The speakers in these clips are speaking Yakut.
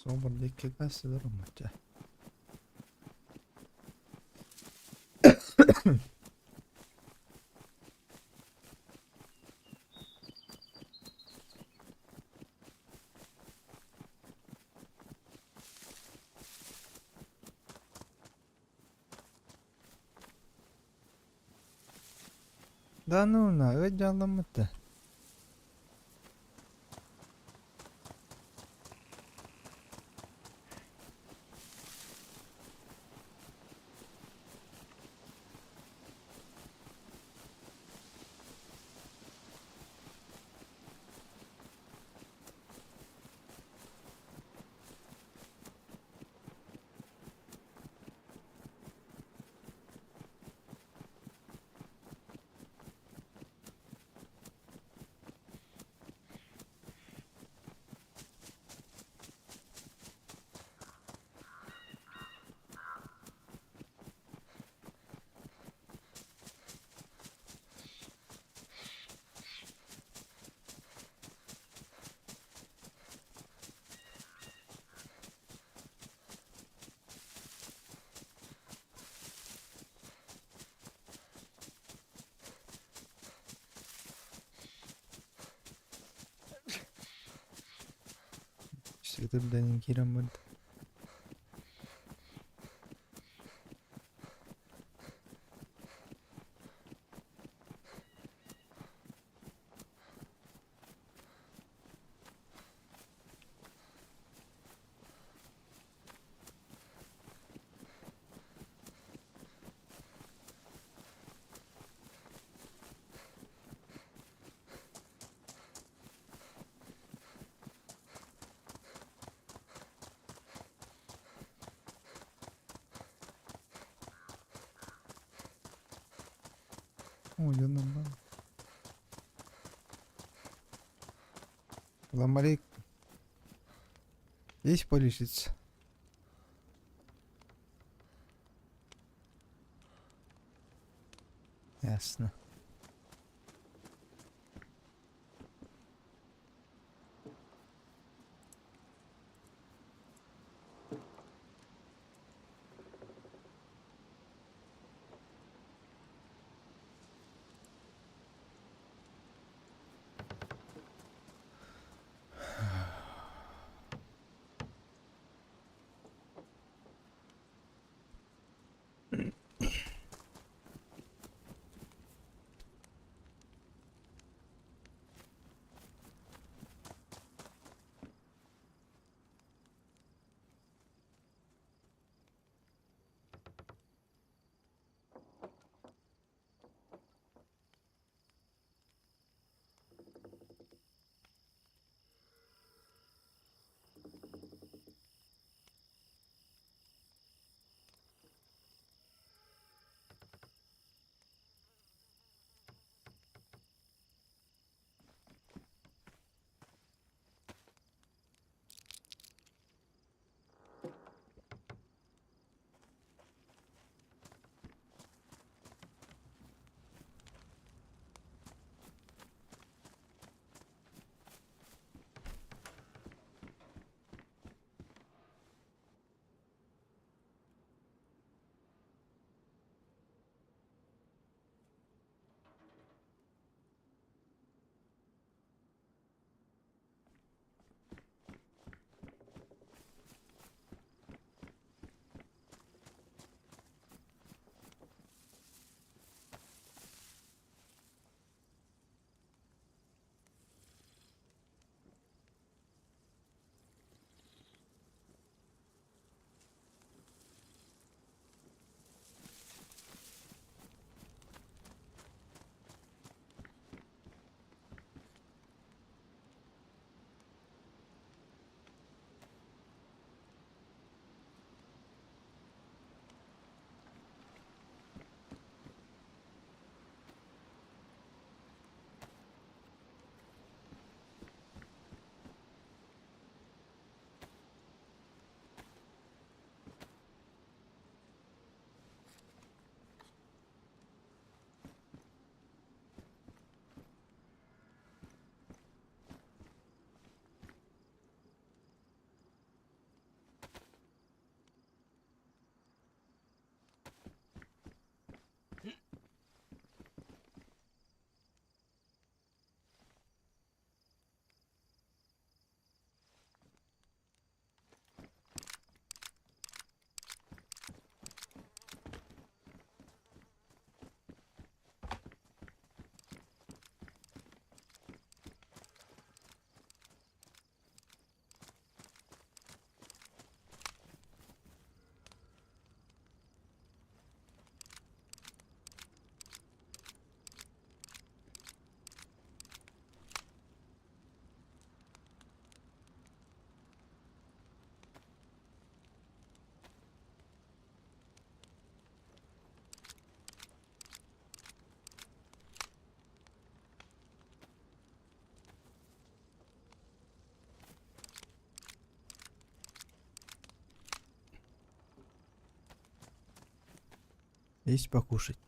Суобар диэки сылар омочча. Да ну на, ыт дьаалламмыт да. Сытырдан киирэн барда. О, дьонум баар. Ламарик. Есть полишиться? Ясно. Есть покушать?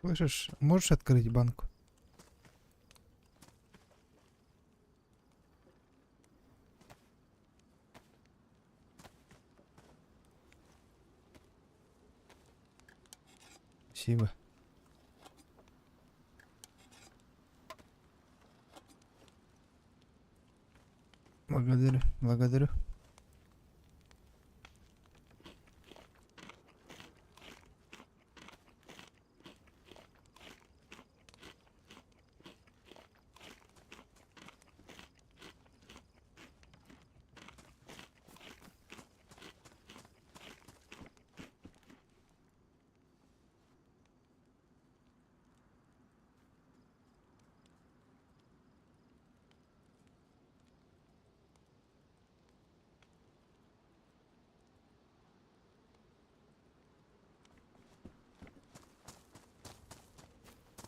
Слышишь, можешь открыть банку? Спасибо. Благодарю, благодарю.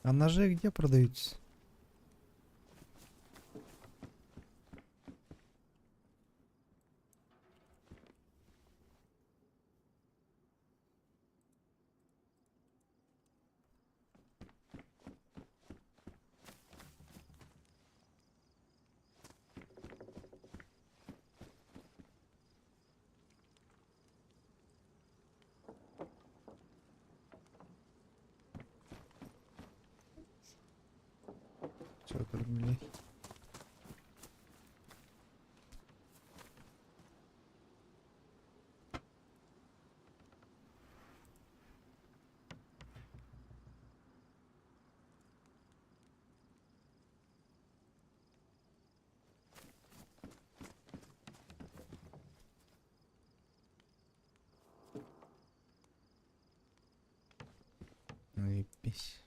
А ножи где продаются? 500 рублей. Заебись.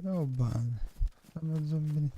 Йобан. Саҥа зомбини.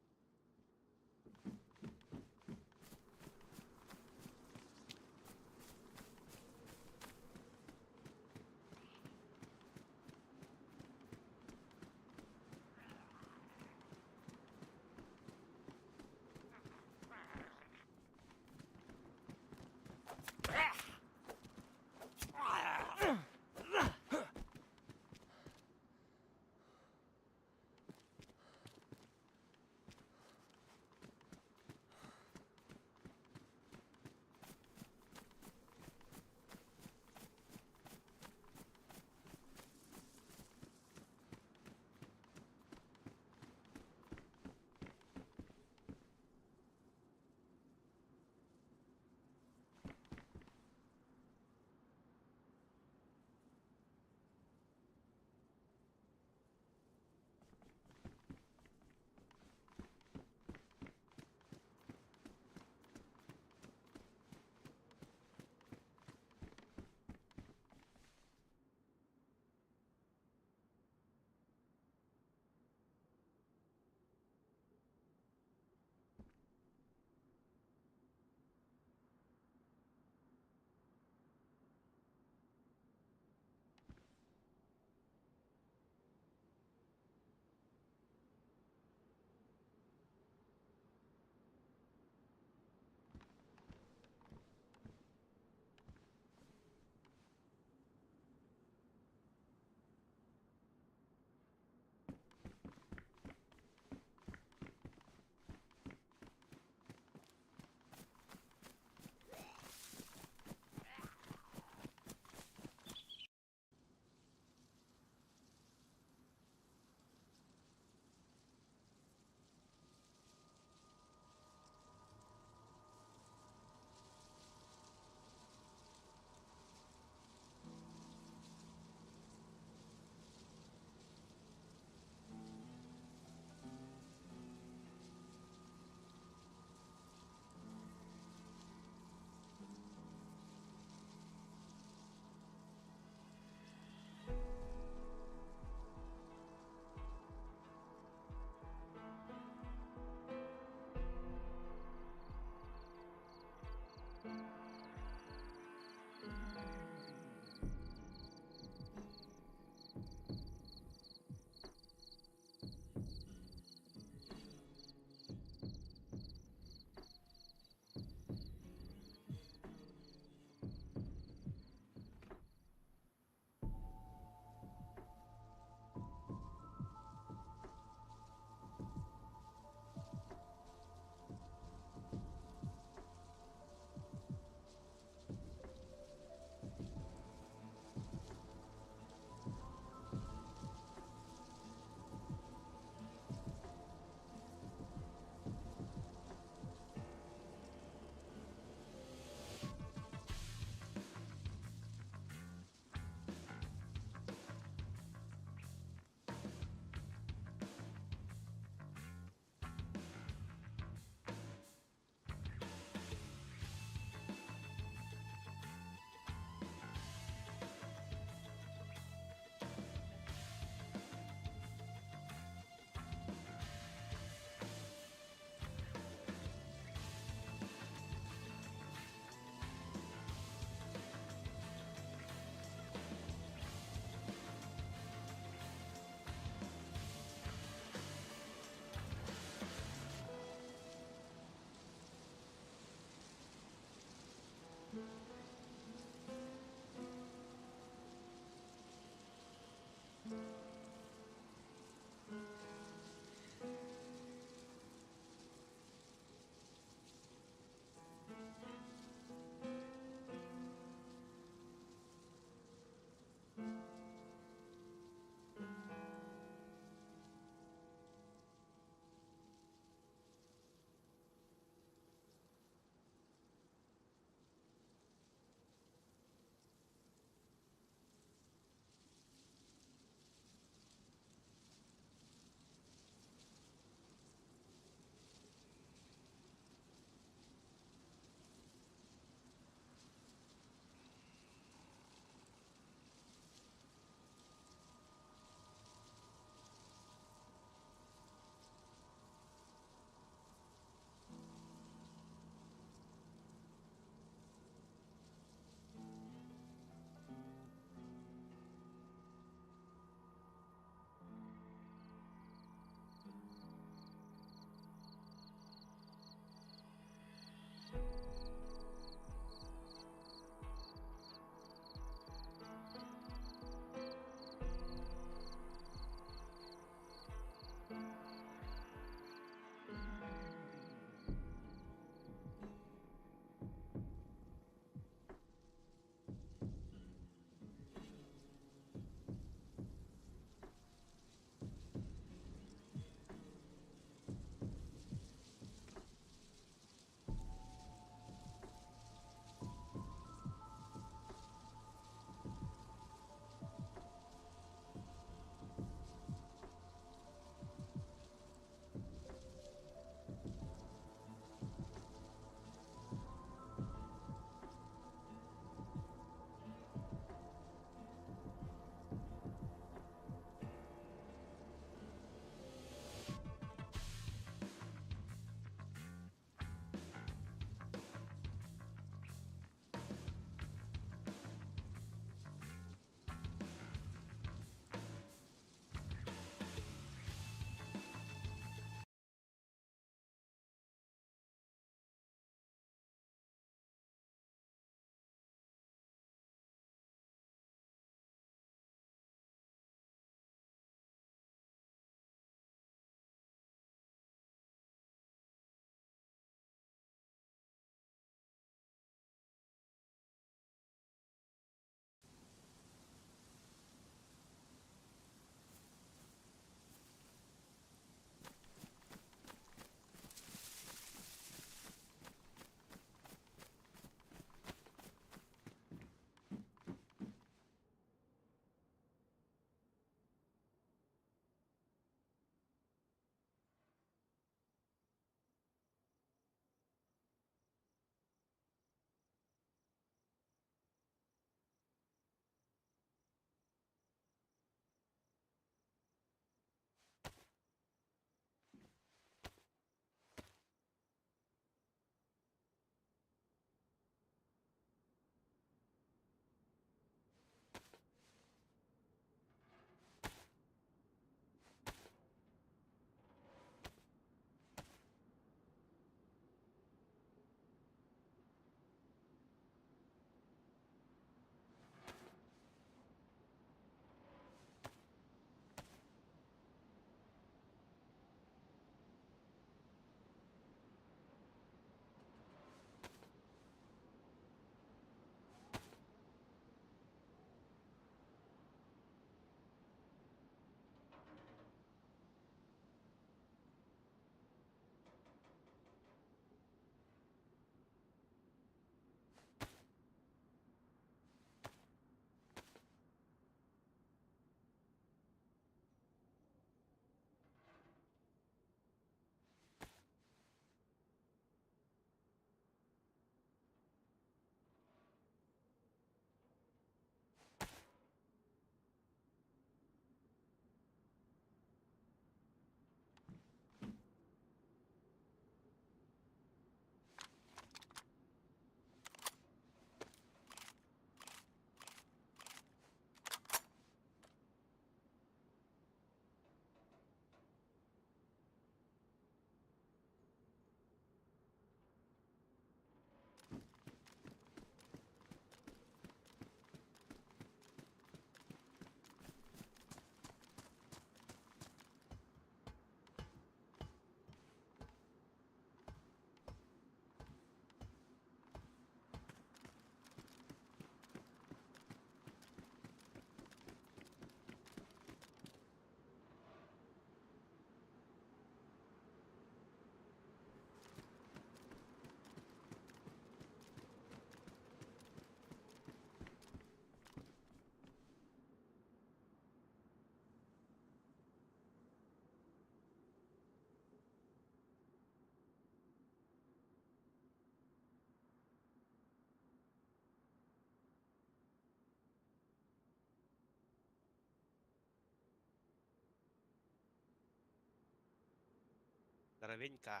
Здоровенько.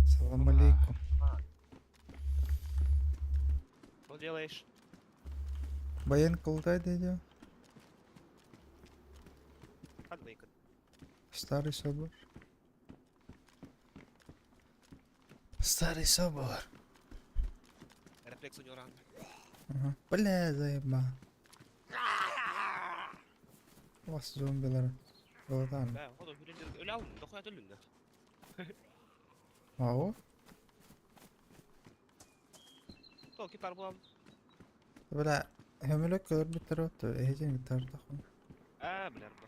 Салам алейкум. Что делаешь? Баян кылтай дедио. Ханныйкын. Старый собор. Старый собор. Рефлекс у него ран. Ага. Бля, заеба. Вас зомбилар. Болотан. Да, ходу хүлендер өлө алдым, дохуя төлүндө. Ау. То кипар булам. Бля, хөмөлөк көрбүттэр отту. Эһиҗин гитардахын. А, билер бу.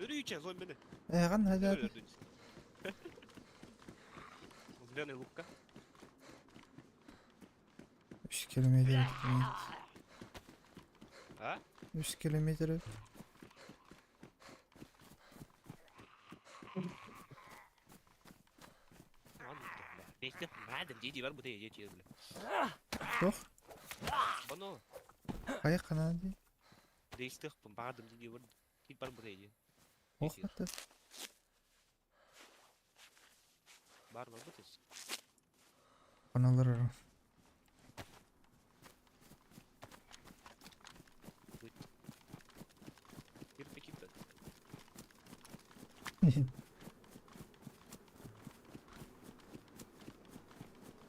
Өрүүчэ зомбини. Эҕэн хадьааты. Өлөрдүн. Зеленый лукка. 3 километр. А? 3 километр. Туох? Хайа ханаа дии? Туох хата? Аналар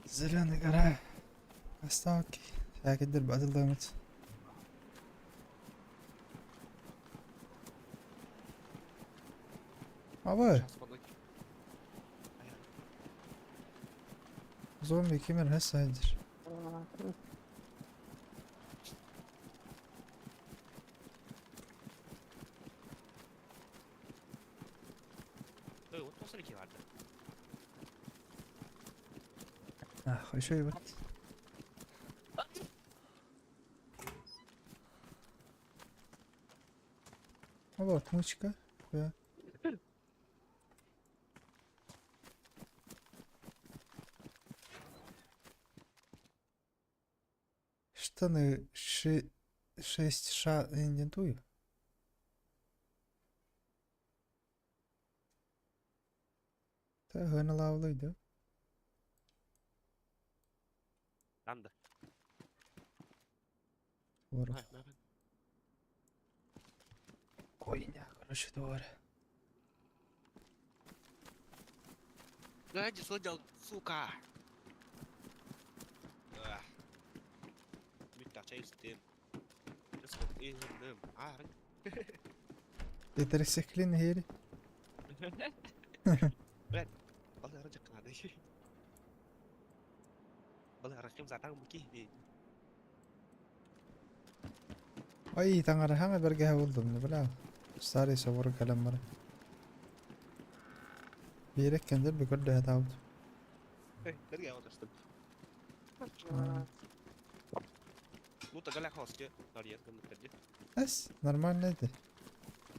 Зеленый гора. Оставки. Всякий батылдамыт. Абы. Зомби кимер хасайдыр. Ах, еще и вот. Вот, мучка. Да. Штаны 6 ша индентую. Та гына лавлыйды. Анды. Ворох. Койня, короче, двор. Сзади сладел, сука! Yetersiklin heri. Ай, таҥара хаҥа бэргэһэ булдум, бля. Старый собор кэлэн баран. Биэрэ кэндэр би көрдөһө таабыт. Эс, нормально это.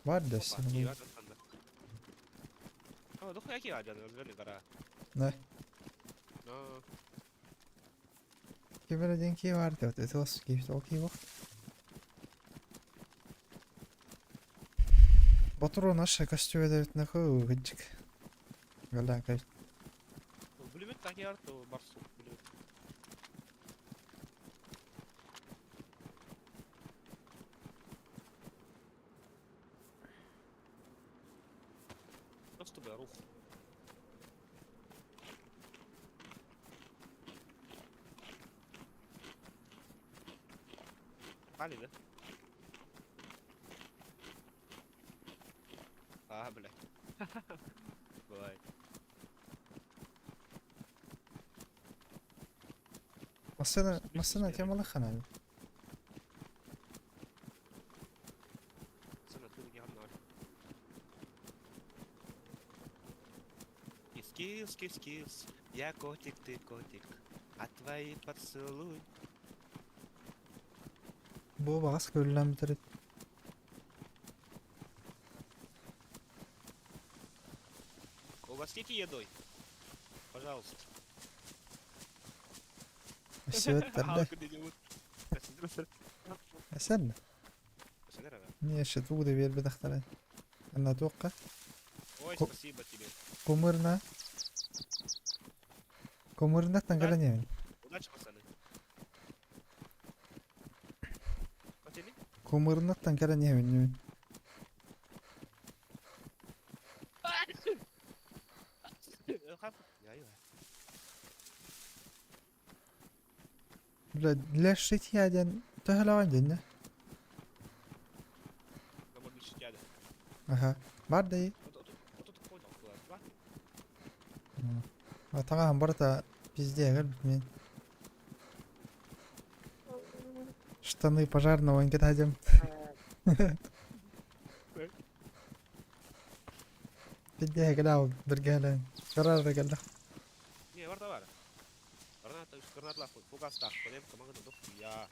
Бар дэс. Да. Кибер один ки бар деп, это ос ки, ол ки бок. Батыру наша костюм деп нахуй гыджик. Гала кай. Массына, массына кем алахана. Кис, кис, кис, я котик, ты котик, а твои поцелуй. Бу бағас көрүлән битер. Угостите едой. Пожалуйста. Өссөбөттөр да. Сен. Не тугу да биэрбэтэхтэрэ. Анна туохха? Ой, спасибо тебе. Кумырна. Кумырнаттан кэлэн иһэбин. Удачи, пацаны. Кумырнаттан кэлэн иһэбин. Бля, для шитья диэн төһөлөҕүн дэннэ? Аха. Бар да Атаҕаһым барыта пиздец мин. Штаны пожарного кэтээдим. Пиздец кэлээ биргэлэн. Карар да кэллэ. Не, бар да бар. Граната, граната фугастаах, команда дохуя.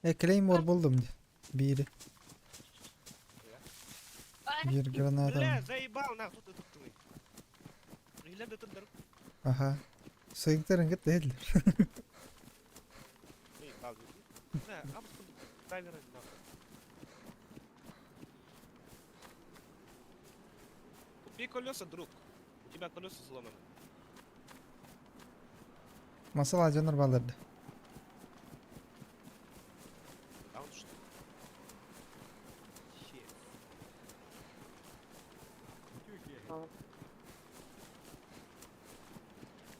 Э, Клеймор буллум дии. Биири. Биир граната. Бля, заебал нахуй тут ты. Илэ да тындар. Аха. Сыйыктарын кытта иһиллэр. Заебал. Бля, амс камера нахуй. Купи колеса, друг. У тебя колеса сломаны. Масала дьоннор бааллар да. Даун что ли? Щет.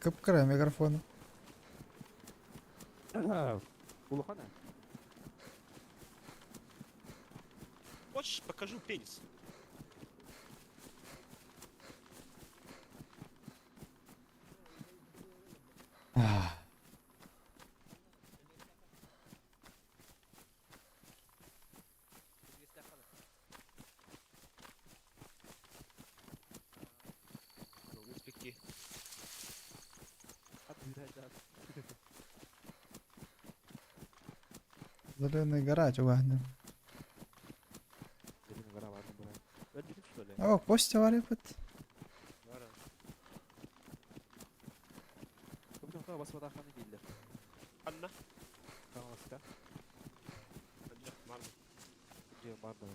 Кып-кыра микрофон. Улахан Хочешь, покажу пенис? Ну, успеки. Зеленый гора чугаһынан. О, Костя варипыт. Анна. Хаҥаласка. Манна. Дьиэ баар да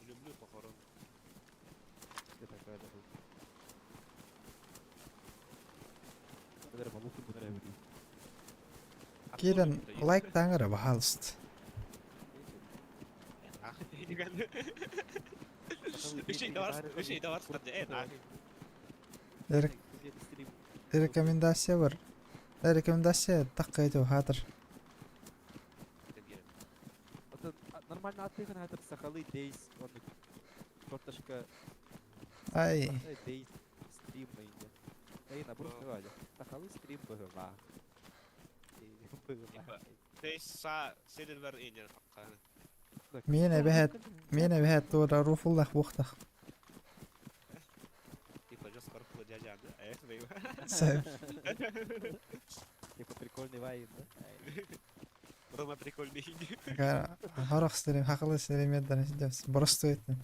Люблю похороны. Я такая да. Бэдэр балук бэдэр эбит. Киирэн лайктааҥ эрэ баһаалыста. Рекомендация бар. Рекомендация такка хаатыр. Нормально аттыгын хатыр сахалы дейс он корташка Ай. Дейс стрим на Эй, на просто говоря. Сахалы стрим быгыла. Дейс са силвер инер Мин эбэһэт мин эбэһэт туора руфуллах буохтах. Типа жестко руфула дядя, да? Сэп. Типа прикольный вайн, да? Рома прикольный. Харах стрим, хакылы стрим яддан Просто это.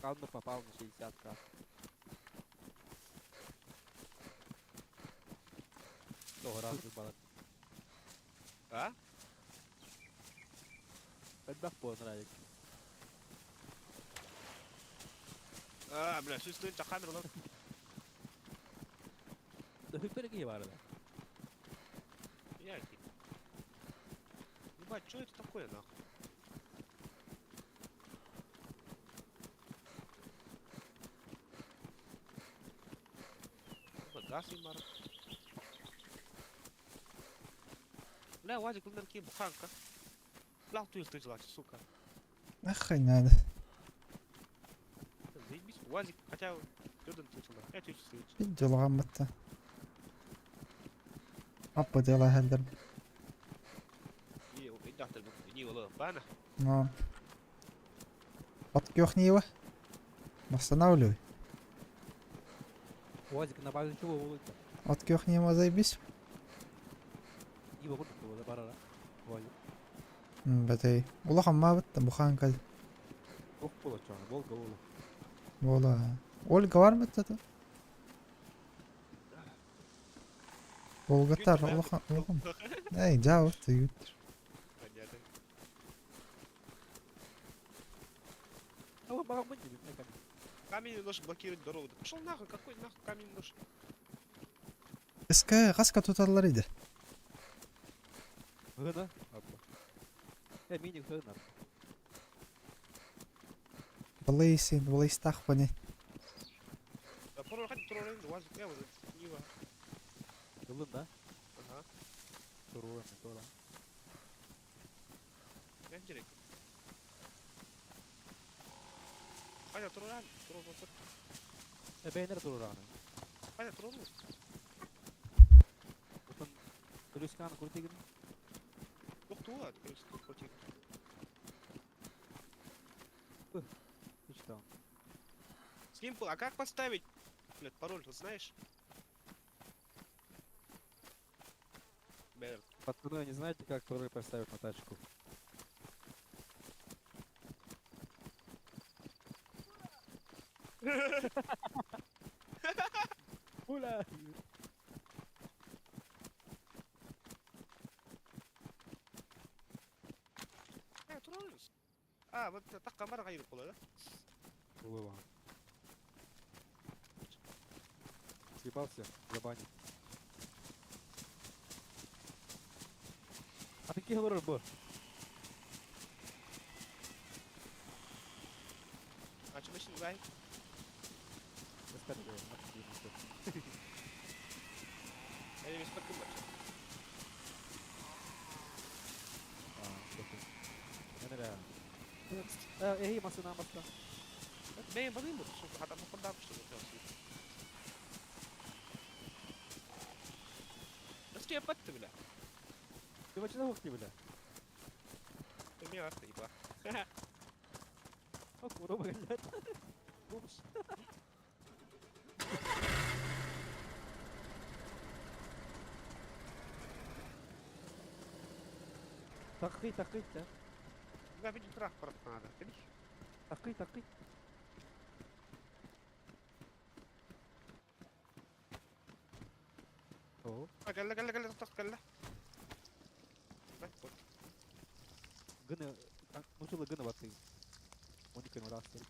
Канну попал на 60к. А? Элбэх буолан А, бля, чувствую, что камера Дөһүкпер киһи баар да. Я Ебать, что это такое, нахуй? Газ ебар. Бля, Вадик, у меня буханка. Бля, ты ты сука. Нахуй надо. Заебись, УАЗик, хотя Федор я чуть слышу. Дьулҕаммытта. Аппа дела хәлдер. Но. От кухни Восстанавливай. УАЗик на базу чего улыбка? От кухни его заебись. Нива курдук буола барара. Валя. Бэтэй. Улахан маабыт да бухаанка Ох буолаччаҕына, Волга буолуо. буола. Ольга бар мыттата. Волгаттар улахан улахан. Эй, жаабыт түйүттэр. Понятно. Ала баҕаммын диибин, экэн. Камень нож блокирует дорогу. Да пошел нахуй, какой нахуй камень нож? Эске хаска туталлар иде. Гына, аппа. Э, мини гына. Блейсин, блейстах бане. Да порой турорын, уаз я вот Нива. Ылын да? Ага. Турура, тура. Я директ. Аня, туроран, турор, турор. Э, бэйнер турураны. Аня, турору. Отон Колюсканы крутигин. Ух туа, крутик. Ты что? Симпл, а как поставить? Блядь, пароль, ты знаешь? Блядь. Пацаны, не знаете, как пароль поставить на тачку? Пуля! А, турорус. А, вот так камера غير да? Улыва. Съебался, забанить. А ты говоришь, бо? А что машина дай? Я не спокойно вообще. Эй, машина, машина. Бэйм бадым, что хата маханда, что ли, Да что я патты, бля? Ты вообще на бля? Ты меня ахты, еба. О, курва, блядь. Бомж. Такый, такый, да. Да, видишь, трах просто надо. Ты видишь? Такый, такый. О, А, галла, галла, галла, тах, галла. Да, вот. гыны, мучила гыны баты. Уникин растер.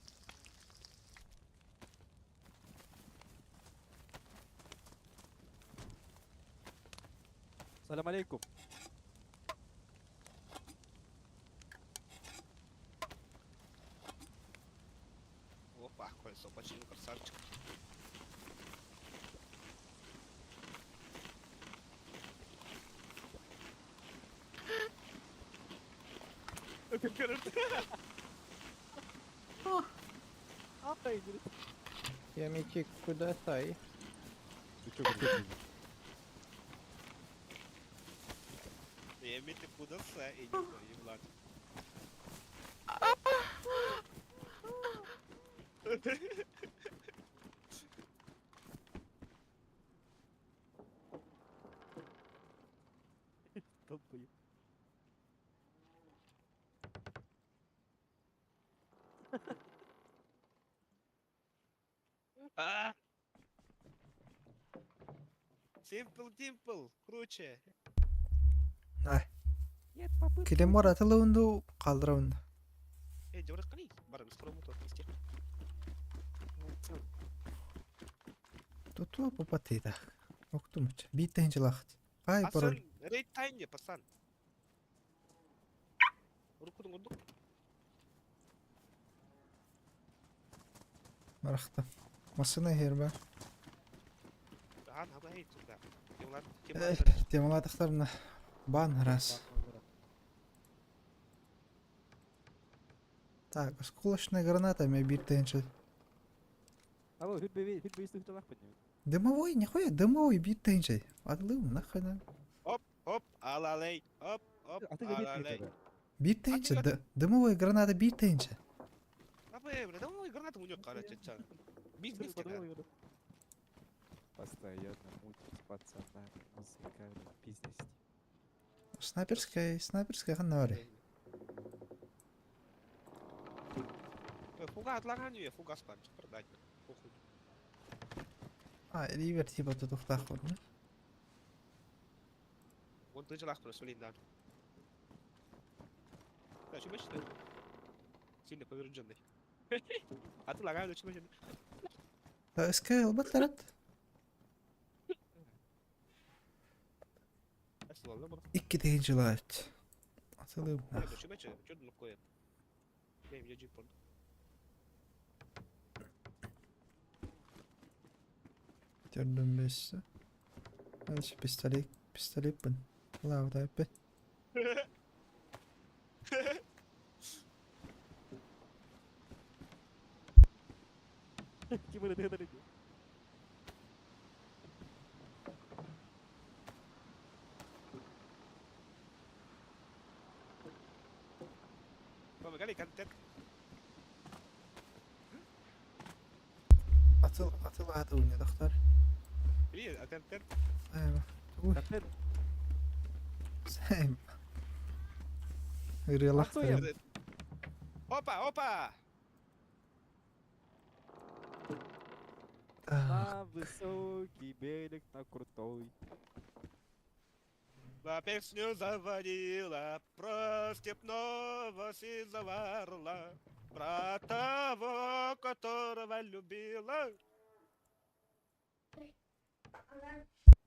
Салам алейкум. Опа, колесо починил, красавчик. Ай, говорит. Ямити кудасай. Ты чё, говорит? Я имею куда и не еблан. Долбоёб. А! Симпл Димпл, круче. Ай. Нет, попытки. Клеймор атылуынду калдырабын. Эй, жабырак кани? Бар, скоро муту отмести. Туту попатыда. Октумуч. Биттен жылахт. Кай пароль. Рейд тайне, пацан. Руку руку. Марахта. Машина херба. Ан, хабай туда. Темлат, Эй, темлат. темалатыктарына бан раз. Так, осколочная граната мен биттен Алло, хүт бе истих талах поднимет. Дымовой, нихуя, дымовой биттен Атлым, нахуй на. Оп, оп, алалей, оп, оп, А ты говори, алалей. Биттен А ты дымовая граната биттен Абы, бля, давай гранату у него, короче, ча. Бизнес тебя. Постоянно мутит с пацанами, музыками, бизнес. Снайперскай, снайперскай ханна барый? Фуга атлаган үйе, фугас бар, продать. Похуй. А, ривер типа тутуохтаах буолла. Он тыжылах просто блин, Да, что бачите? Сильно поверженный. А ты лагаешь, что бачите? Эске ылбаттарат. Икки тыһыынчалаах эбит. Атылыыбынах. Төрдүн бэссе. Пистолет, пистолеппин. Лаабыта эппит. Ким эрэ тыгынар ини. Атыл атыл аата уйнатахтар. Тугуй? Сэм. Ырыалахтар. Опа, опа! На высокий берег, на крутой. На песню заводила про степного сизого орла, про того, которого любила.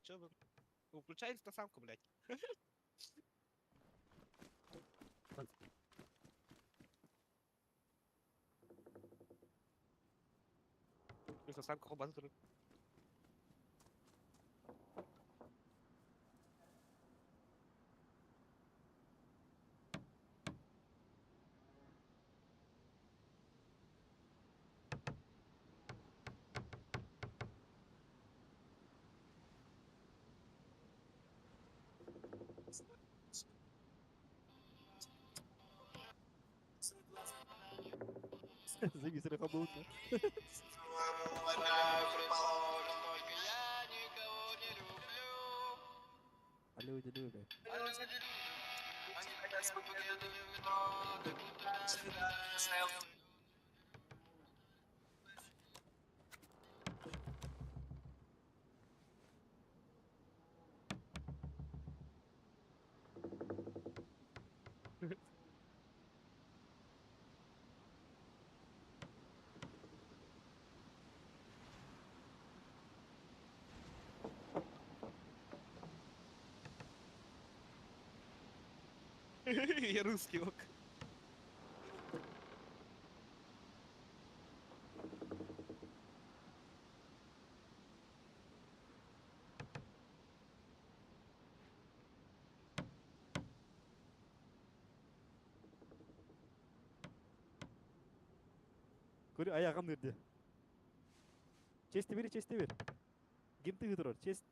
Че вы? Включай инстасамку, блядь. Инстасамка хобан. Заебись, рахабутно. А люди любят. Я русский, ок. Көрү айаҕым үрдэ. Чести бер, чести бер. Ким тыгы турар? Честь.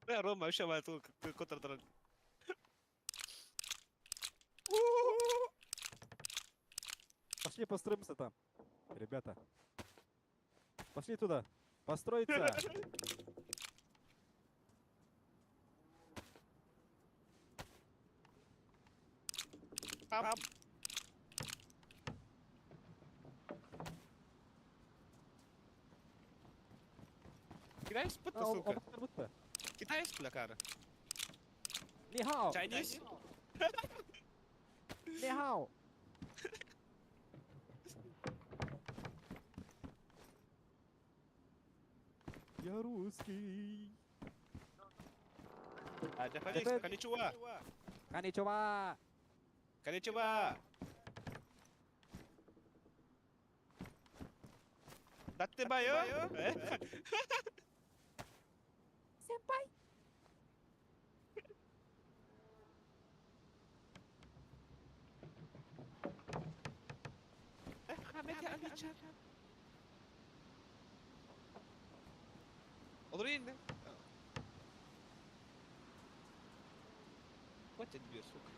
Бля, Рома, вообще моя тут контр. Пошли построимся там. Ребята. Пошли туда. Построиться. Пам. Китайец пытта, сука. Китайец, бля, кара. 你好。 Chinese? 你好。Я русский. А, Japanese, конnichiwa. Конnichiwa. Конnichiwa. Dattebayo? Сэмпай. Olur yine. Ебать ты дверь, сука.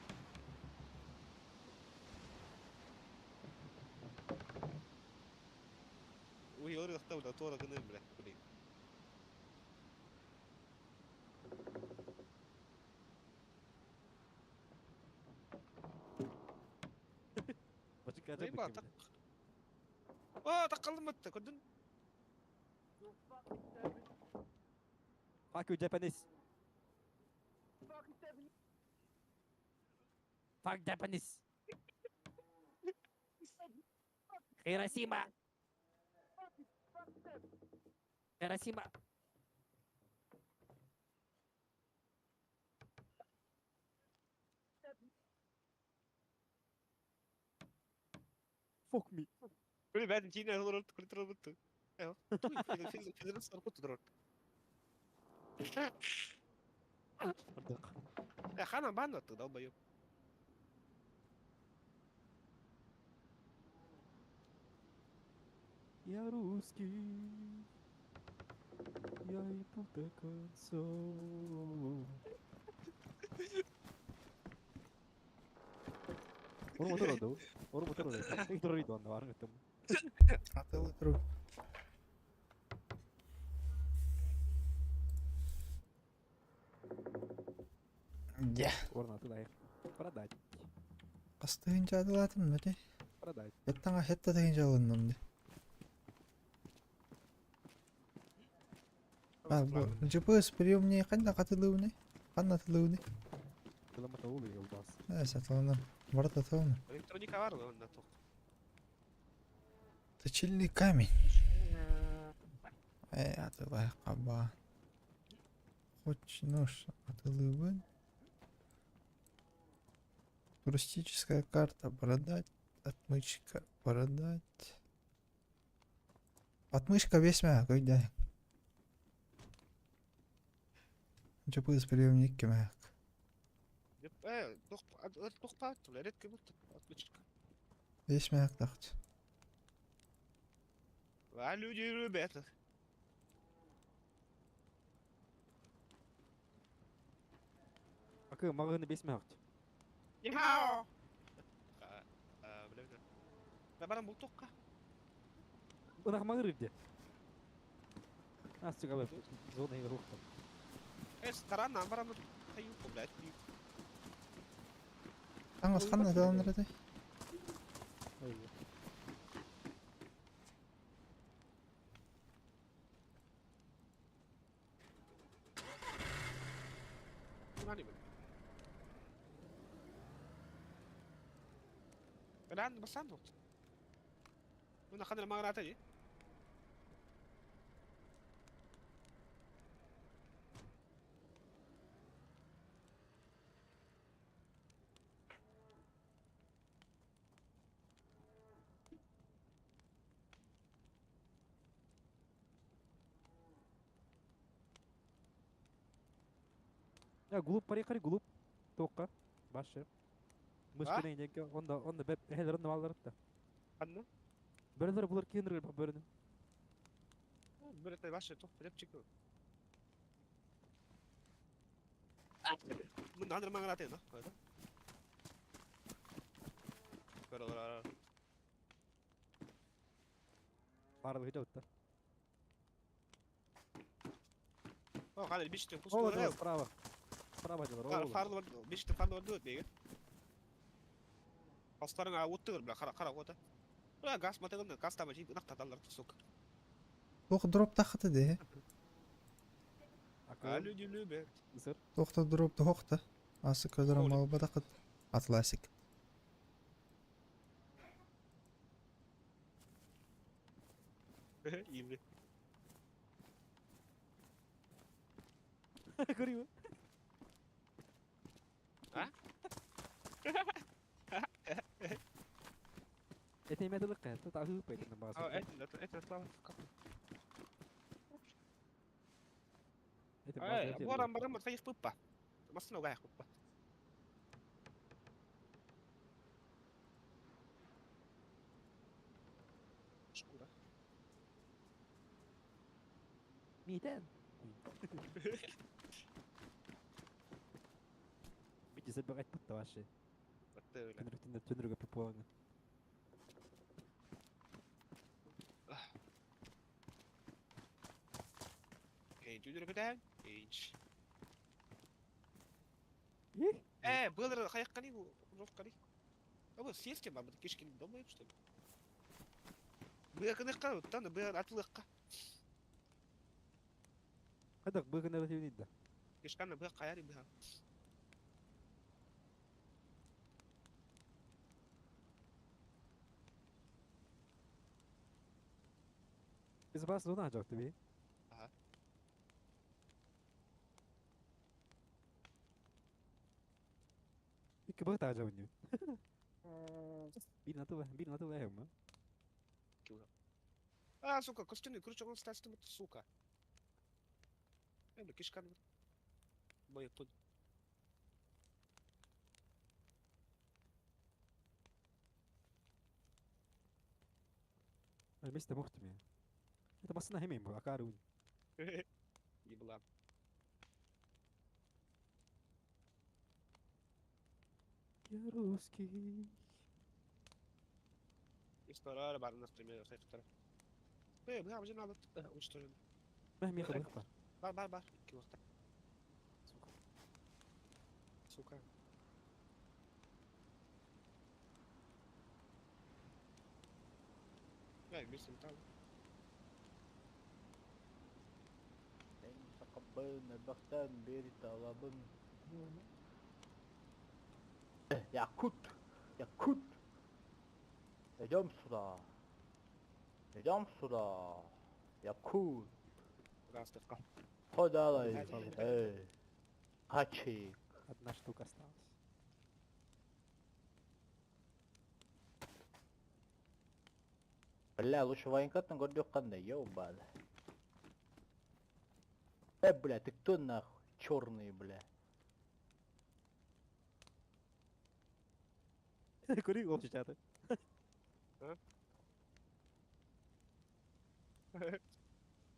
Ой, ырыахта, бля, туора гыным, бля, блин. Бачык Ебать, так. А, так қалдым бітті, көрдің? Fuck you, Japanese. Fuck Japanese. Hiroshima. Hiroshima. Fuck me. Күлі бәрін тиіне олар күлі бітті. Хана бан ты, долбоёб. Я русский. Я иду до конца. Ору мотор oldu. Ору мотор oldu. Tek doğruydu onda var mı? Атылы труп. Дя. Орна туда их. Продать. Қастығын жадылатым, нөте. Продать. Хеттаңа хетта деген жалынным де. А, бу GPS приемный қанда қатылуыны? Қанда атылуыны? Кылама тавул yolбас. Ә, сатыланы. Барат атылны. Электроника бар ғой онда тоқ. Точильный камень. Э, атылай қаба. Хоч нож атылуын. Туристическая карта продать. Отмычка продать. Отмычка весьма, когда. GPS приемник кемек. Тоқ редко отмычка. Весьма тахт. А люди ребята. Акы магыны бесме акт. Нихао! Бля, барам бұл тоққа. Ынах магыр де. Ас чыгабы. Зона игрухта. Эс, таран, барам таюку, блядь. Таңыз қандай аталыныр еді? الآن بس عنده من أخذنا ما قرأت Я глуп пари глуп. Тоққа. Башы. Мышкына инеке. Онда онда беп хелер онда балдар да. Анна Бөрелер булар кийинер бөрөнү. Бөрөтө башы тоқ билеп чеки. Мында андыр маңа раты, no? Көрөлөр. Барлыгы жаутта. О, кана биште О, вот справа. Справа делар. Фарлы бар, биште фарлы бар беге. Астарың оттыгыр бля, кара кара ота. Бля, газ матыгын, газ таба жип, нак таталар, сука. Тоқ дроп тахты де. А люди любят. Ысыр. Тоқта дроп тоқта. Асы көдірім алба тақыт. Атласик. Имри. Көрейін. А? Этеметилик кайта тагы пайтын басы. А, это это это Барам барам тайых пыппа. Масына гайх пыппа. Шкура. Митен. Десять вообще. Баттı öyle. Түнүргө пипуаны. Эй, түнүргө Эйч. Их. Было хайкали, ровкали. А вот съесть мама, кишки дома, что ли? Быакыныхка, тан быа атылыкка. Хайдах быгына битибин да. Кишканы быа каяри быа. Безопасно зона жок тебе. Ага. Икки быгы жабын. Бир натыва эм. А, сука, костюмный крючок он стастым, сука. Бля, кишканы. Бой тут. Месте мохтуми. Это басына хемем акару. Еблан. Я русский. История бар, например, сектор. Бля, бля, надо уничтожить. Мехми хабыхта. Бар, бар, бар. Килохта. Сука. Сука. Бля, вместе там. Тақабын, бери талабын. Якут! Якут! Идем сюда. Идем сюда. Якут. Здравствуйте. Подалай. Эй. Хачик. Одна штука осталась. Бля, лучше военкат на городе қандай, ёбаный. Бля, ты кто нахуй? Черные, бля. Кури общий чаты.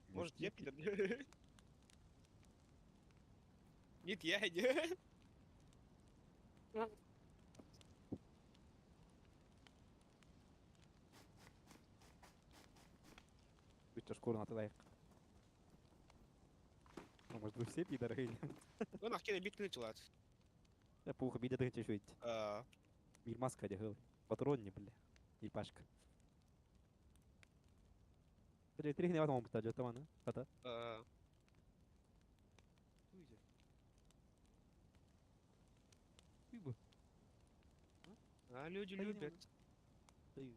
Может, я пидор? Нет, я не. Бүтчө шкуру натылайык. Ну, может, вы все пидоры или? Он ахкене бит началат. Я пуха биде дыгче шуйт. А, Мир маска дегыл. Патрон не, бля. И пашка. Бля, три не ватман бутта жотаман, а? Хата. а. Уйбу. А люди Да не любят. Ты.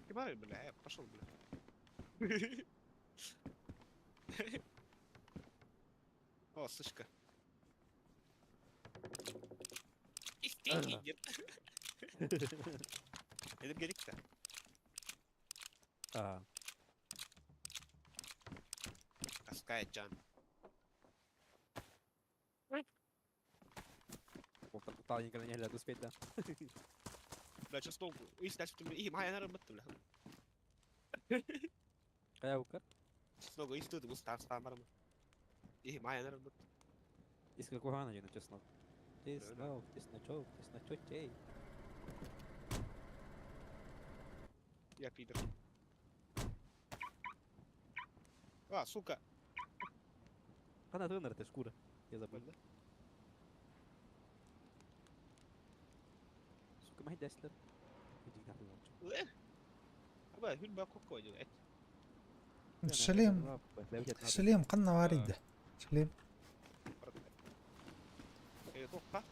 Ты бля, я пошел, бля. О, сышка. Нет. Это гелик-то. А, Таскает Джан. Тал никогда не глядя успеть, да. Бля, сейчас толку. И, кстати, и моя наработка, бля. Кая укар? Чеснок, и тут густав самарма. И моя наработка. Из какого она, чеснок? Чеснок, чесночок, чесночок, Я пидор. А, сука. Она тыныр ты шкура. Я забыл. Бля. Сука, май дәслер. Иди нахуй молчу. Аба, хүл ба коко делает. Шалем. Шалем, қанна бар еді. Шалем. Тоққа.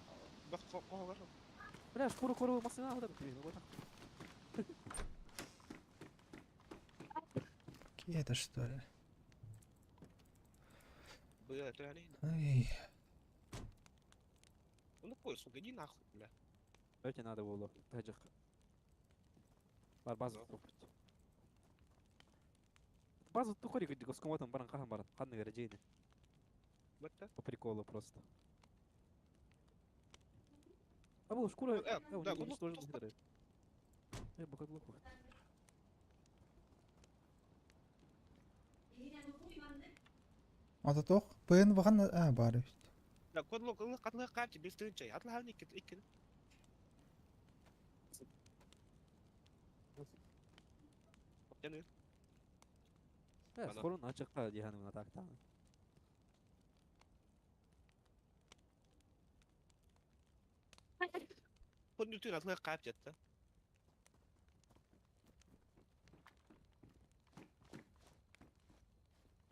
Бақ қоға. Бля, шкуру кору машина вот это. Какие это что ли? Бля, это они. Ай, Ну какой, сука, иди нахуй, бля. Давайте надо было. Таджих. Бар база тупить. Базу тухори госкомотом баран хахан баран. Ханны верджейны. Бата. По приколу просто. А бұл шкура... Да, уничтожил хитрый. Бу глупо. Ата тоқ, ПН бахан а бар эбит. Да, кодлок ылы катлы капчы бир тыгынча. Атлы икки икки. Яны. Скоро начакка диханы на так там. Фурнитур атлы капчы атта.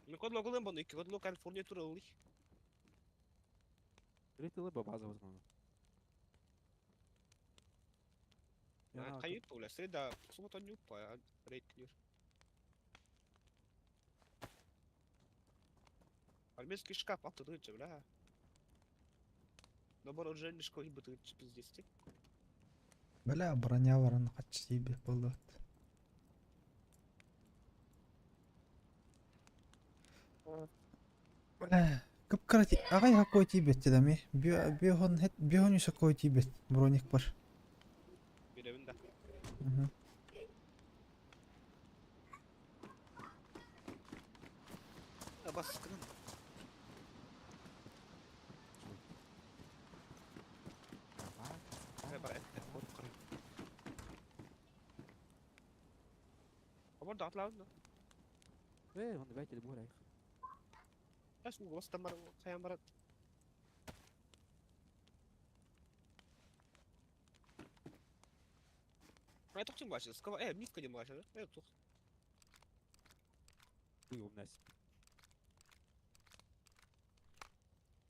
Мен кодлок ылым бону икки кодлок ан фурнитур ылы. Ритылы база возможно. Кайып тула среда суббота нюпа рейтинг. Армейский шкаф алты бля. Набор оружейный школы бытырчы пиздец. Бля, броня баран качы бе болот. Бля, кып-кыра агай какой тибет дедами. Биохон хет биохон юса кой тибет броник бар. Беребин да. Мгм. Баскının. برضه هطلع ايه هون بيت اللي بولا اسمه بس دمر خيام مرض ما تقتل مباشرة سكوا ايه ميسكو دي مباشرة ايه تخ يوم ناس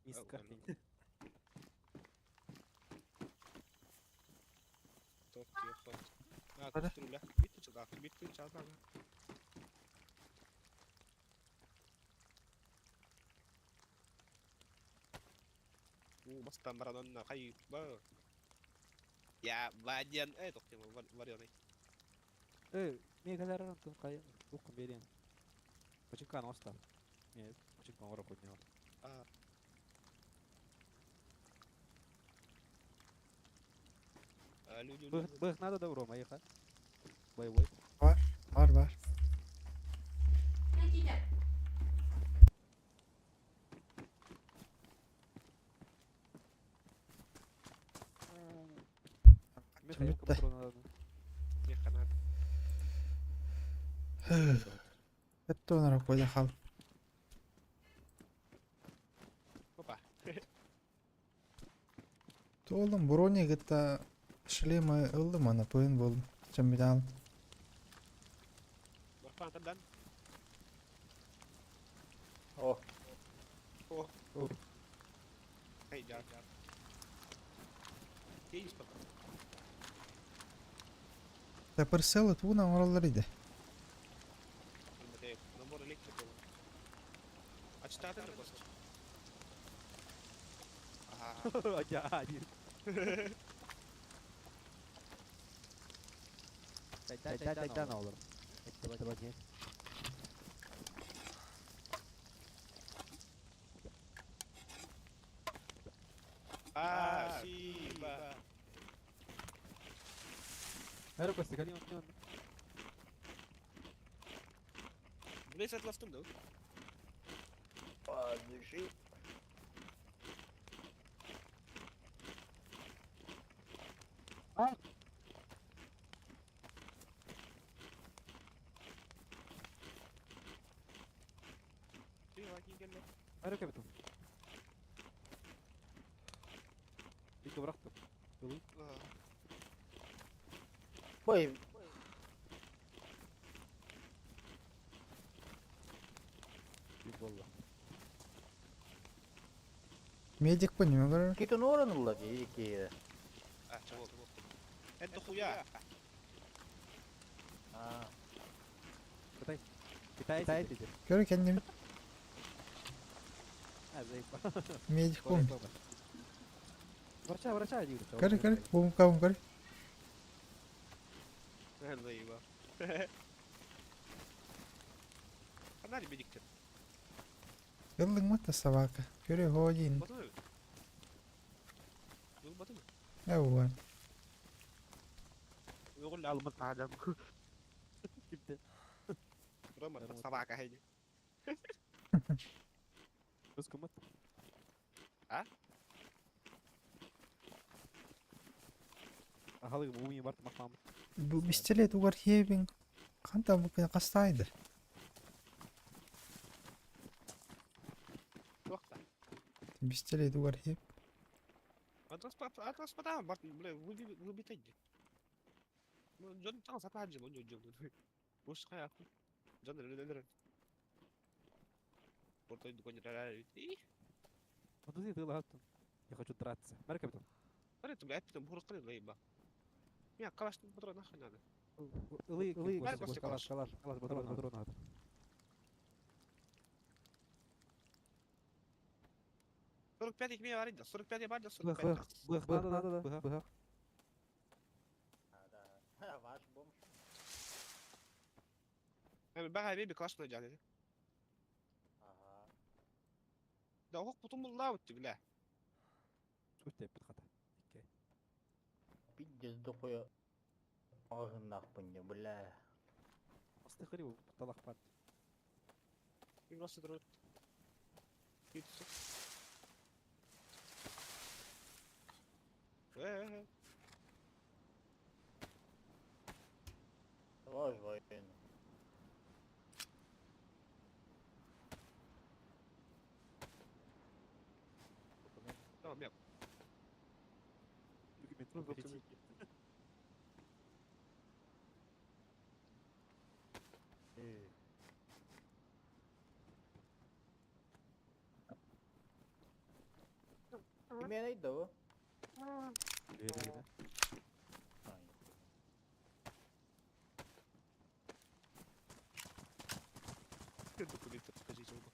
ميسكا Hadi. Я ваден, э, тоқтем, вареный. Э, мен қазір антон қай оқып берейін. Почекан оста. Не, почекан ора поднял. А. Люди, Бых, бых надо да Рома, еха. Боевой. Бар, бар, бар. Михаил Бүттэ. Механат. Это коя хал. Опа. Толым брони гыта шлемы ылдым ана пын бол. Чамбидал. Барпан тадан. О, О. О. Эй, да, да. Кейс пока. Тепер туна оралар иде. Набор электрика. А читать это просто? Ага. Я один. Дай, дай, на олар. Давай, давай. Спасибо. Наверное, Костя, гони, он. Блин, это ластом, да? подожди. А! Ты лаки гелла. Наверное, капитан. Бика брахту. Ой, Болла. Медик по нему говорю. Китон оранылла ки. А, чего? Это хуя. А, Китай. Китай, Китай. Көрө кендим. А, заебал. Медик бум. Врача, врача, иди. Көрө көрө бум кабум көрө. Заебал. Она медиктер. Ыллың мата собака. Көрө ходин. Батымы? Был батымы? اول ويقول لي على المقطع هذا. Kimde? رمى صباعك هيدي. بس كمت. А? Ахалыгым умий барт махмам. Бу пистолет угар хебин ханта бу кастайды. وقتها Пистолет угар хеб. Atlas padahal bart bля выбить تجي. جون تاع صاحب جون جون جون. وش خيا جون جون Портой дукони рарай. Подожди, ты лагаттun. Я хочу драться. Меркабитон. قريت لعبت بور قريت غيبة. يا كلاش патрон нахуй надо. Ылы, ылы, Бәрі калаш, калаш. калаш, калаш, патрон, патрон надо. 45 мия аренда, 45 барда, Бых, 45. бых, бых, надо, надо, бых, бых. А, да. Ваш бомж. Бага беби калаш на джаны. Ага. Да ох потом лаут бля. Что тебе подхата? Пиздец дохуя. Ағыннақпын, бля. Астыхари талах пат. Просто друг. Э-э-э. Ваш воин. Tamam yap. Документ. Киммен айда бу? Документы покажите оба.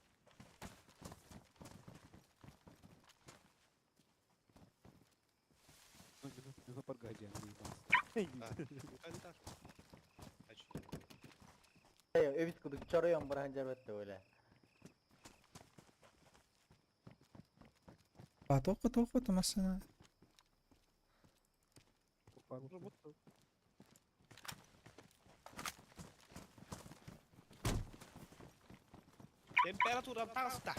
Ну, паргади, Эбит кудук чоройон баран жарбатты бля. А тоқы тоқы машина. Температура таста.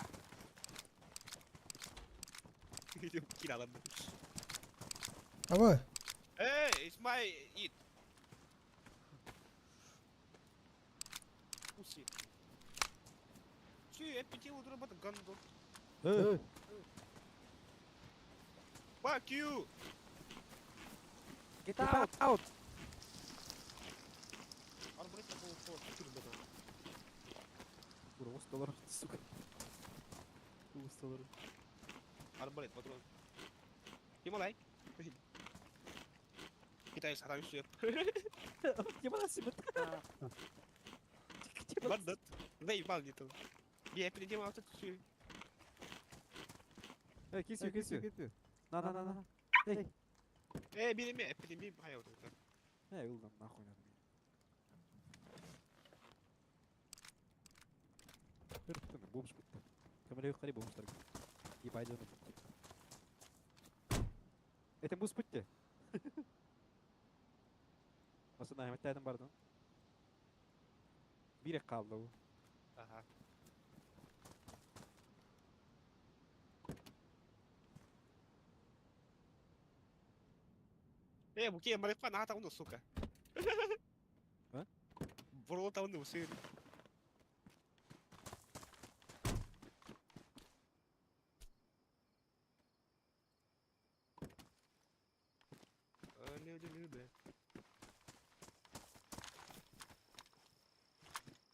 Kiralandı. Абы. Hey, it's my eat. Pussy. Чи, я пяти утра гандон. Э, Fuck you! Get out! Out! Арбалет такого фор. Ура, $100, сука. $100. Арбалет, патрон. Тимолай. Китай сатам все. Ебана себе. Бандат. Заебал не то. Я передемал тут все. Эй, кисю, кисю. На, на, на, на. Эй. Эй, бери меня, переми, хай вот это. Эй, улдам, нахуй надо. Өрттің, бомж бітті. Камера юқари бомждар. Ебать, оны бітті. Это бус бітті. Осына әметтәдім бардым. Бирек қалды ол. Ага. Э, буке, марифа на там, сука. А? Бурло там, ну, сын. Люди любят.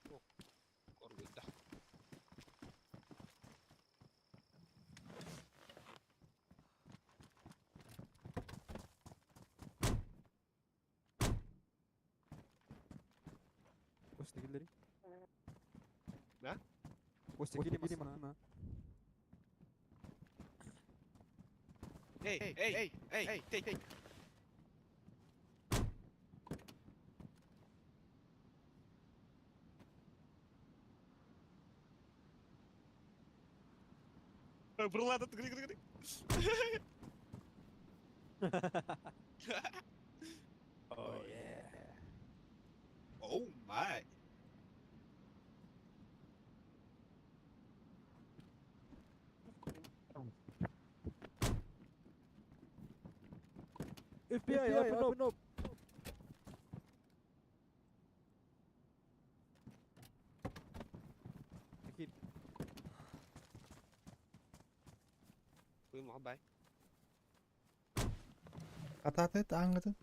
О, коргуйда. Костя киллери. Да? Костя киллери мана. Эй, эй, эй, эй, эй, эй. Брулада, гри, гри, гри. Oh yeah. Oh my. FBI, open up. أكيد. Goedemorgen bij. Хатаатыт ааҥҥытын?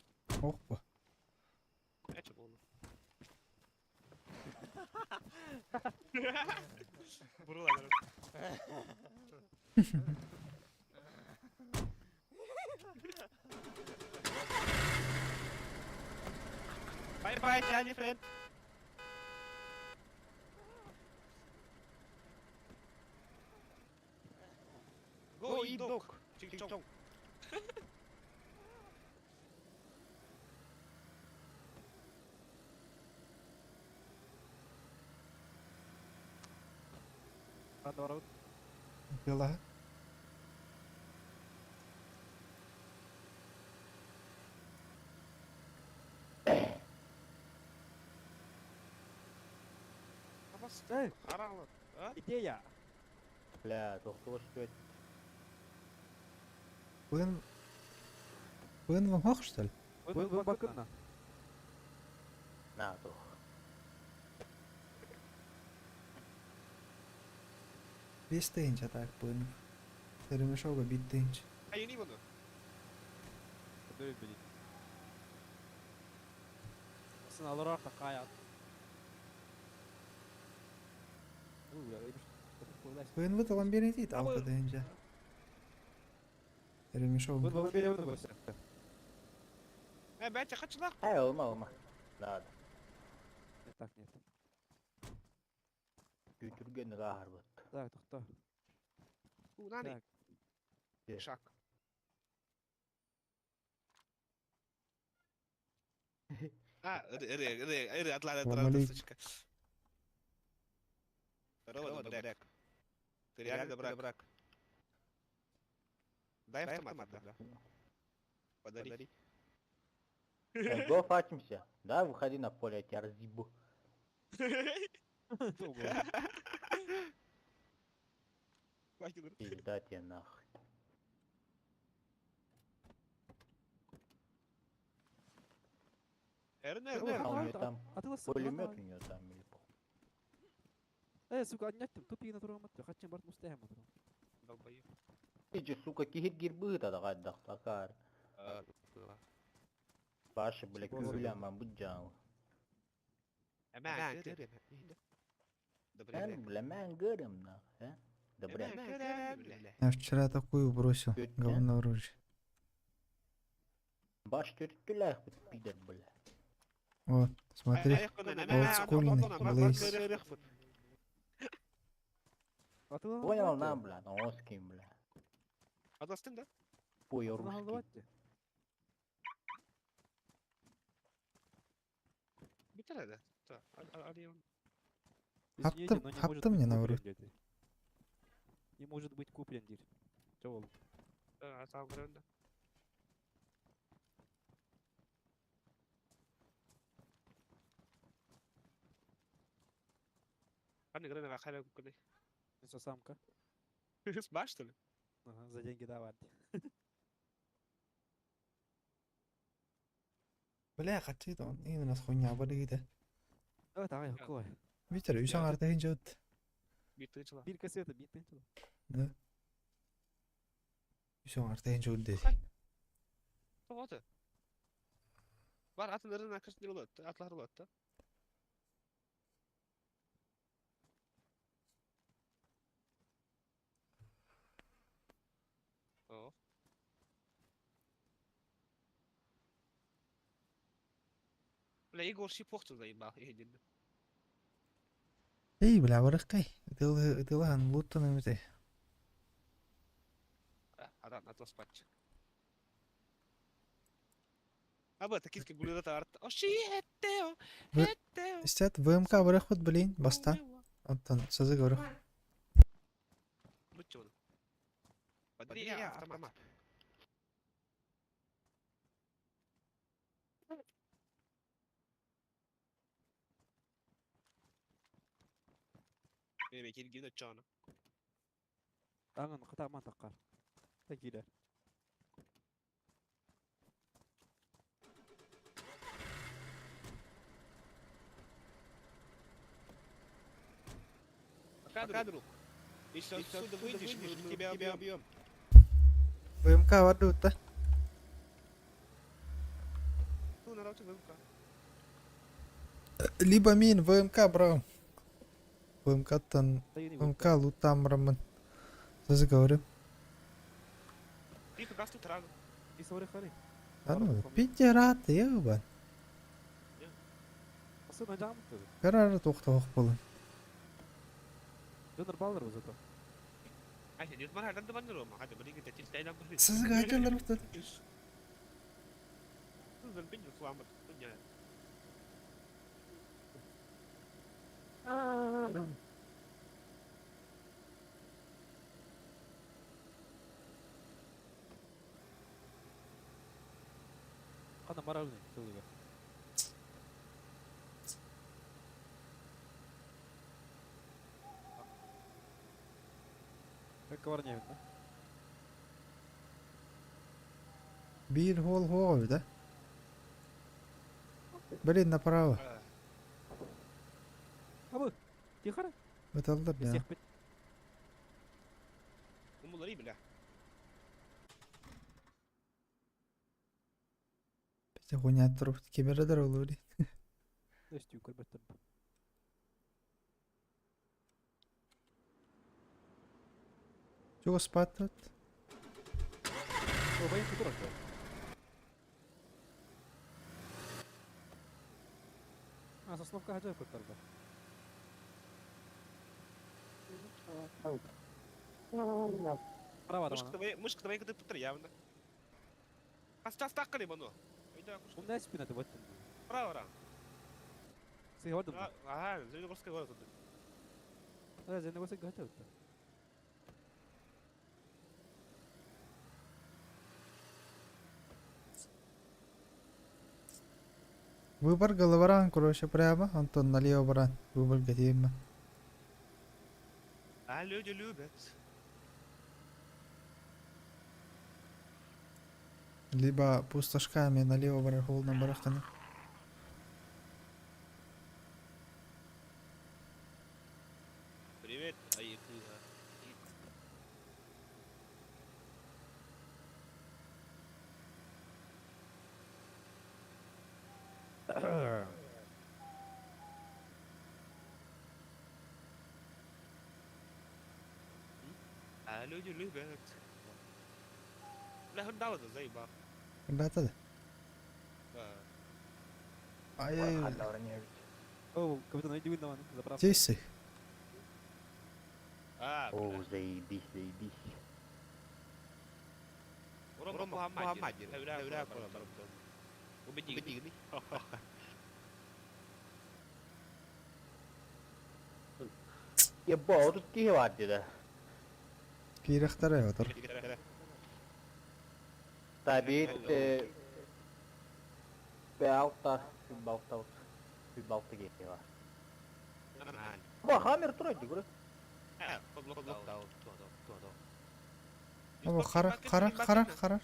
Ох бу. Etje bollen. Broer. Bye bye, shiny friend. Go eat dog. Ching chong. Ханна барабыт? Дела. Абас. Эй, Аралы. А? идея. Бля, тохтуга стоит. Бүгін Бүгін вон что ли? Вы бакына. На, тох. Бес тыһыынча так бүгін. Теремешова бит тыһыынча. А я не буду. Сын алар такая. Бүгін выталан берен дейді алты тыһыынча. Теремешова. Э, бәтя, хочу нах. Эй, олма, олма. Надо. Так, нет. Күтүрген рахар бат. Так, тохто. Нани. Так. Шак. А, ре, Салам отла, алейкум. сучка. Здорово, добряк. Ты реально добряк. Дай автомат, да. Подари. Го фатимся. Да, выходи на поле, я тебя разъебу. Пизда тебе нахуй. А у нее там пулемет у нее там или пол. Э, сука, аннеттим, тупи на турам атты. Хачын барт мустахам турам. Долбоеб. Ты же, сука, кихит гирбы тогда гаддах такар. Башы, бля, күбіләман бұджан. Әмән, Ән, бля, мән гөрім, нах, э? Добряк. Я вчера такую бросил. Чё-чё? Говно оружие. Баш төрттіләх бит, пидор, бля. Вот, смотри. Олдскульный, Блейз. Понял нам, бля, носкин, бля. Адастын да? Пой русский. Битер да. Хаптым мне на грудь. Не может быть куплен, дир. Чё ол? Самка. Сба, что ли? Ага, за деньги давать. Бля, хачи он. Именно с хуйня барыгида. Давай, давай, какой? Витер, үс аңар тыһыынча өт. Битыр чыла. Бир кассета, бир тынчыла. Да. Үс аңар тыһыынча өт деди. Тоғаты. Бар атыларын акырсын болады, атлар болады да. О. Бля, Егор Шипохту заебал, един. Эй, бля, барыккай. Ытылахан луттан эмете. Адан атлас патчик. Аба, такиски гулирата арт. Оши, хеттео, хеттео. Истят ВМК барыхпыт, блин, баста. Оттан сазы барых. Бутчону. Подри автомат. Аңын хата таққар. Такилер. Пока, друг. Если отсюда выйдешь, мы тебя убьем. ВМК вардута. Либо мин ВМК брал. ВМК-тан ВМК лутам раман. Заговорим. А ну, пидераты, ебан. Карар тоқтауық болын. Сізге айтылар бұтады. Қана моральный сылыга. Как коварня, да? Бир хол хол, да? Блин, направо. Абы, тихо. Быталдар, да. Бите хуйня туруп кемередер олури. Өстүү көрбөттөр. Чего спатат? О, баян турар. А, сосновка хажар көртөр. Право. Мышка твоя когда путр явно. А стакали бано. Умная спина ты вот. Право ран. Сегодня. Ага, Зеленогорская город. Да, Зеленогорская город. Выбор головаран, короче, прямо. Антон налево баран. Выбор готовим. А люди любят. Либо пустошками налево барар холна барахтаны. Привет, Аякуга. А люди любят. Бля, хундала заебал. Ребята, Ай-яй. О, капитан, иди на заправку. Здесь. А, О, заебись, заебись. Рома Мухаммадин. Убеди. Ебать, тут киһи бар диде. Кирехтер отыр. Табит Беалта, балта, балта киһи бар. Ба, хаммер турар ди, көрө. Абы харар, харар, харар, харар.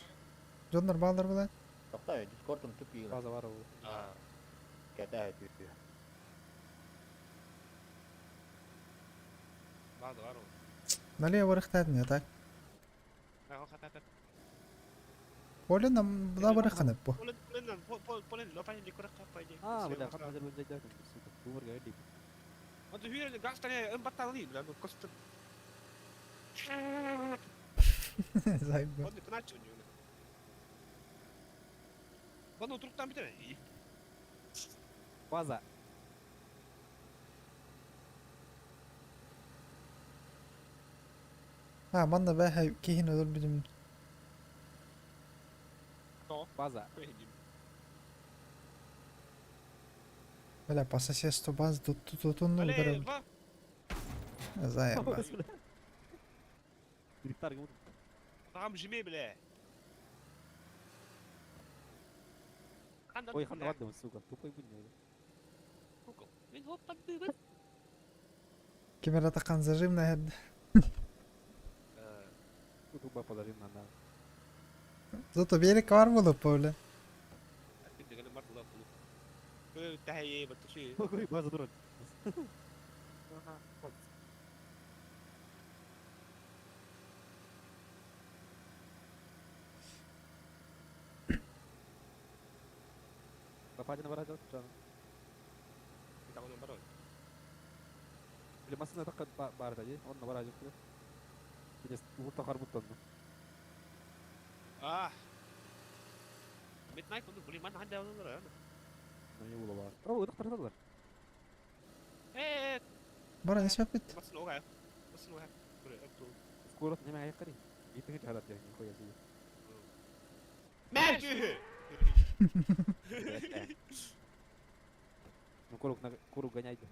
Жондар балдар булат. Токта, Дискордум түп ийгиле. База бар ол. Кәтә түп. Налево барахтат не так. Поле нам да бараханып бу. А, бля, хат хазар бөлжәй дәкін, сука. Бумырга эдип. Зайба. База. А, манна бәһә киһин өлөр бидим. База. Бля, по соседству баз тут тут тут ну ударил. Зайба. Ой, ханна бардым, сука. Тупой будь. Ким эрэ таххан зажим наһэрдэ. Тутуба положим на на. Зато берег var mı böyle? База дурак. Попадина баражат жан. Или масына такка бар да, онно баражат. Билес уурта карбуттан. Ah. Midnight onu bulayım ben hadi alırlar ana. Не була бар. О, доктор далар. Eee, Бара не сөппүт. басын оға. Басын оға. Скоро неме айкари. Итиги жарат я хуя си. Мәкү. Ну курук на курук гоняйте.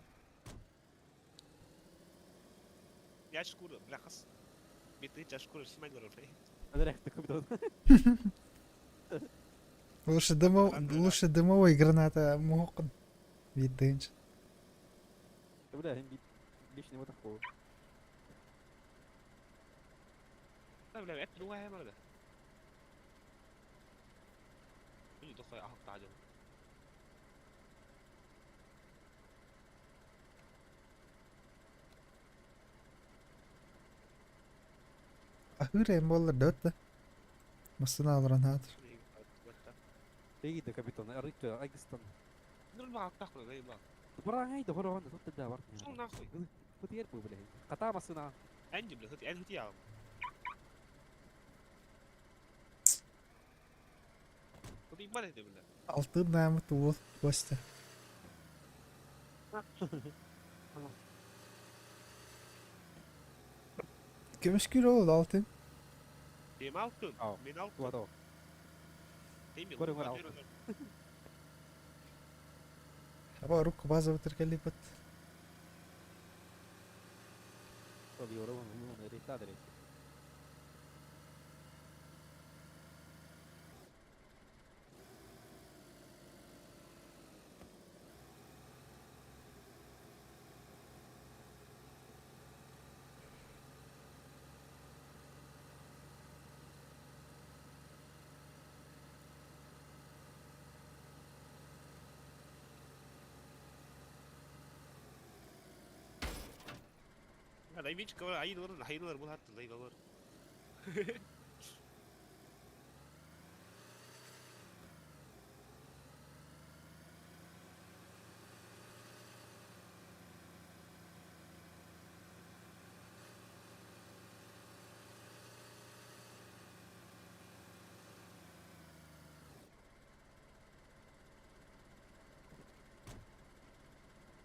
Я шкура, бля, хас. Битый чаш шкура, снимай город. Адрек ты купил. Лучше дымов, лучше дымовой граната муқын. Виддынч. Бля, личный вот такого. Бля, это нуга хэмэр да. Ini tuh kayak ahok aja. Ахырем боллар дөттө. Масына алран хатыр. Тегиде капитан, арыкты айгыстан. Нұрбақ тақлы, дай ба. Бара айда хоро анда тут да бар. Шул нахуй. Хутер бу бля. Ката масына. Әнди бля, хути, ән хути я. Хути бар еді бля. Алты намы туыл Костя. Көмүш күр ол алтын. Dem altın. Ау. Мен altın. Туа Демил. Көрің бар алтын. Аба рук база бітіргелі бит. Толи орон ну ретадре. Дай мич кавар айын орын айын орын бұл хатты дай кавар.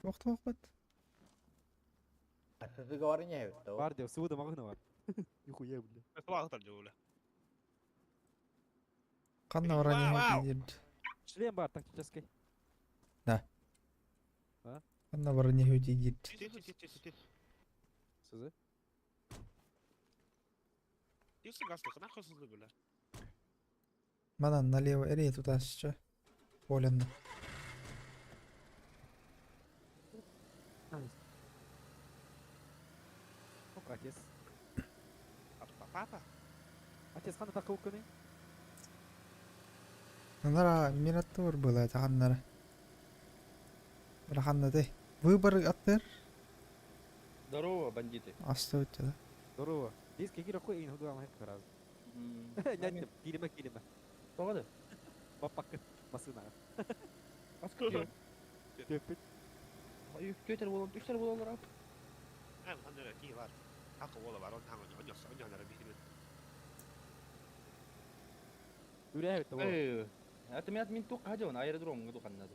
Тоқ бит. Сызыга бар не evet. Бар деп сууда магына бар. Нихуя бля. Сабақ атар жолы. Қанна Вау, баран вау. не Шлем бар тактический. Қанна баран не өте дед. Сызы. Юсы гасты, қана қосылды бля. Манан налево эре тутасчы. Полянна. Ок, отец. Папа. Отец хана такы укыны. Нара Мираттур было это ханнара. Раханна ты. Выбор аттыр. Здорово, бандиты. Астывать да. Здорово. Диск кира хуй ин худу амай раз. Нятым, килиме килиме. Тоғады. Бапак масына. Аскы. Төпүт. Көтер болом, үштер бололар ап. Әм ханнара ки бар. Хақы бола бар, он хаңы, он ёкса, он ханнара бихимет. Үрә бит. Э, это мен мен туқ хажа он аэродром гыду каннады.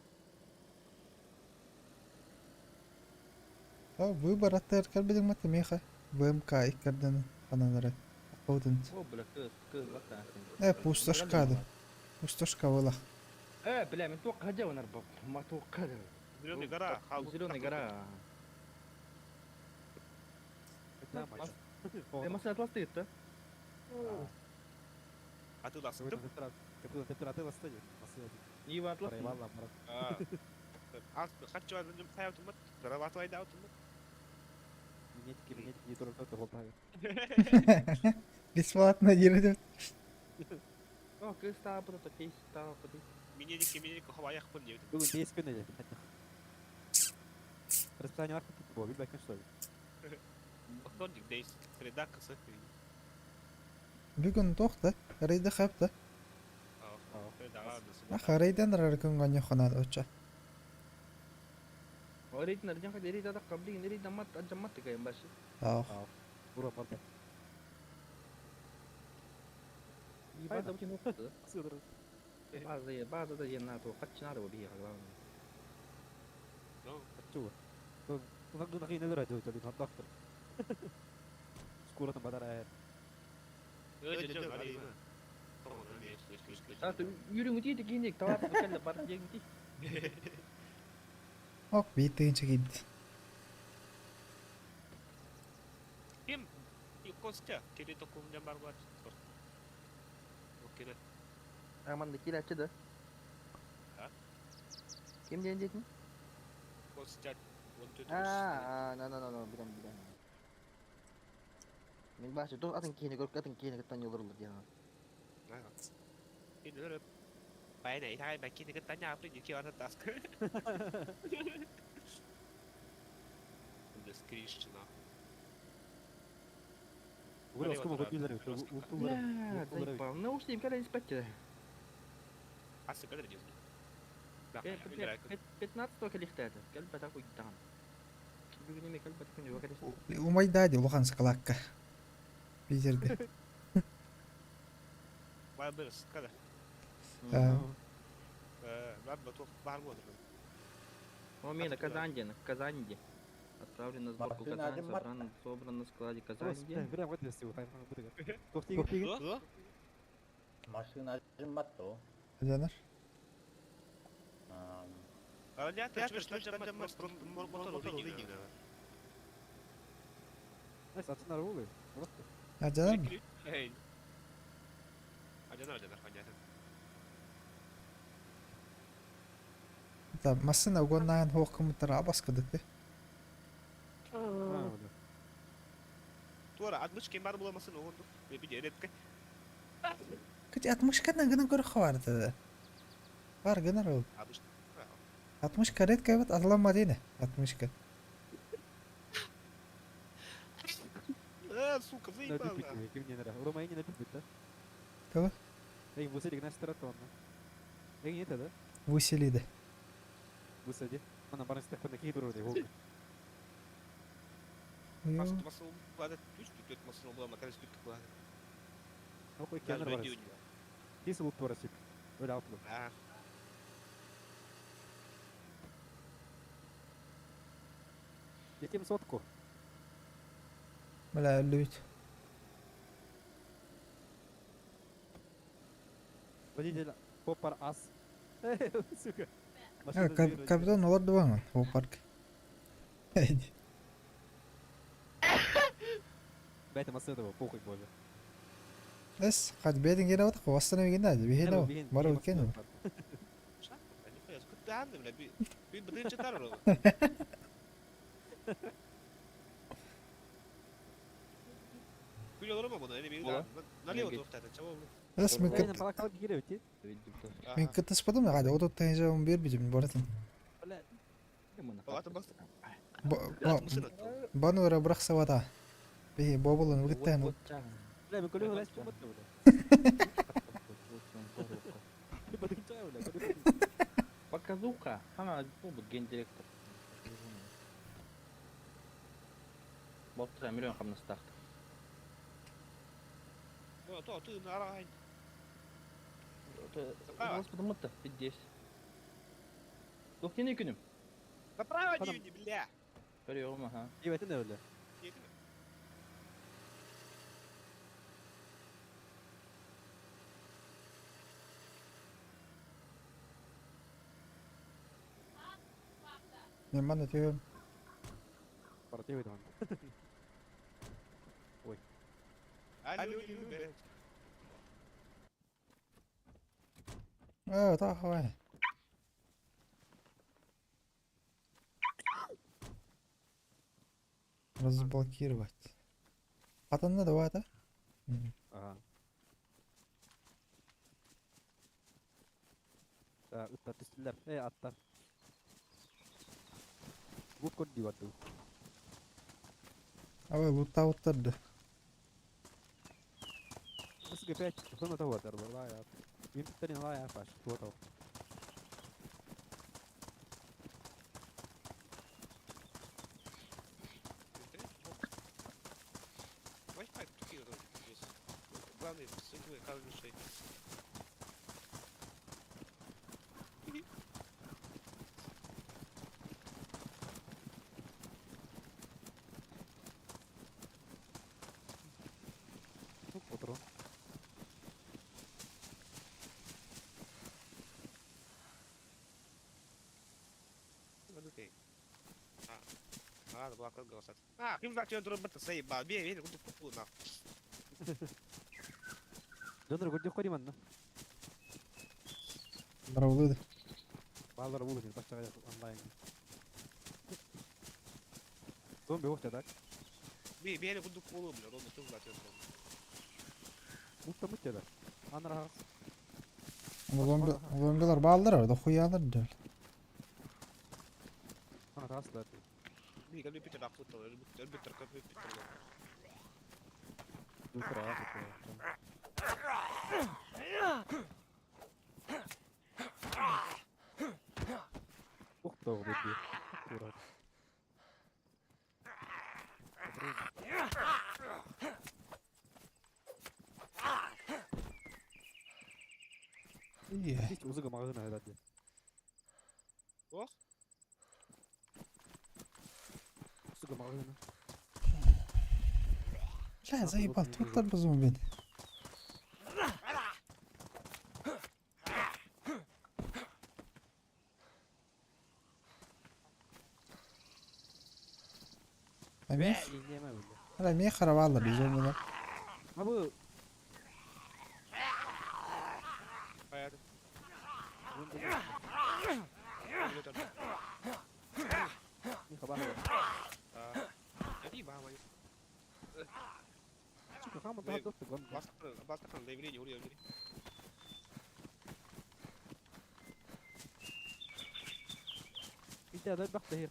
А выбор аттыр кәлбедең мат меха. ВМК иккерден хананара. Акудын. О, бля, кыз, кыз бакта. Э, пустошка да. Пустошка была. Э, бля, мен туқ хажа он арба. Ма туқ хажа. Зеленый гора. Зеленый гора. Э, машина атласты да? Атыла сытып. Ива атласты. Хатчы бар, Минетики турар болтаҕа. Бесплатно дирдим. О, кыз таапыта то кейс таапыта. Минетики хаваях пын диэбит. Бүгүн 5 күн эде. Расписание бар бу, билбэккин что ли? Вторник дейс, среда кысы. Бүгүн тохта, рейде хапта. Среда Аха рейден рар күн ганьо ханад оча. وريد نرجع خد ريد هذا قبلي نريد مات أجمعت كاين باش. Ах. Ура парда. هذا ممكن نقطة. بعض بعض هذا جنات وقتش نار وبيه خلاص. Скоро бадар. Yürüngü değil ki tamam bu bar diye. Ок, битин чигит. Ким? Костя, кири токум жамбар бар. Окей. Aman da kilaçı da. Ha? Kim diyecektin? Костя, 1 2 3. Aa, no no no no bilen bilen. Min bahçe dur atın kihini görüp atın kihini gıttan yolur olur ya. ไปไหนทายไปกินก็ตั้งยาไปอยู่ที่วัดตัส Скрищена. Ya, zayıf. Ne olsun imkan inspektör. Асы кадр дизни. 15 калихтата. Кэлбэ таку иттан. Бүгүн эме кэлбэ таку ньуга кэлэ. Умай дади улахан скалакка. Питерде. Бабырс, када. О, Казанде, на Казанде. Отправлен на сборку Казань, собран, собран на складе Казанде. Машина жымматты. Жанар. Жанар mı? Да, машина угоннаан хуоккумуттар абаскадыты. Туара, 60 бар буламасын оғынды. Бебі ретке. Кыч 60 кадна гынан көрөх барды. Бар гынар ол. 60. 60 редко evet атламма дейне. 60 ка. Сука, заебал. Кого? Выселиді. Летим сотку. Бля, лють. Водитель Попар Ас. Сука. Капитан олар да о парк. Бәйті машина похуй боже. Эс, қад бедин гена отақ, вастана беген да, беген бар өткен. Эс, мен мен кытыспадым, қад отот тайжа бер бижим, баратын. Банура бірақ савата. Бе, боболон үліттен. Показуха. Ана, бу гендиректор. Болтура миллион хамнастахта. Господи, пиздец. Дохтин күнүм. Направо не, бля. Көрüyorum ага. Evet ne öyle. Мен мана түйем. Партия там. Ой. Э, та хавай. Разблокировать. Хатанна да вата? Ага. Ыттар түстүлэр. Э, аттар. Лут көр дии бардым. Абай луттаабыттар да. Ысыга пять, соно того дарбалая. Винтарин лая паш, вот. Wi-Fi такие вот здесь. Главное, всякие камеши. Ну, патрон. هذا بلاك قصت اه كيف بعد تضرب انت سيب بعد بيه بيه كنت كفونا. Донор көрдөх көрейм анна. Бравлыды. Балалар болу мен башта онлайн. Зомби охта так. بيه بيه كنت كفونا بلا رون كيف بعد تضرب. Мутта мутта да. Анра Зомби, зомбилар баалар да хуялар да. ана раслар. بيه قبل بيتر عفوت بيتر قبل بيتر. Дутра. Ухта бу. Тура. Ие. Здесь узыга магазина дadi. Ох. Узыга магазина. Бля, заебал, туттар бу зомбини. Эмиэ, Неме бу. эмиэ харабаалар ди зомбилар. А бу не хабар. Чука хама да дофта гон. انت هذا بحث هي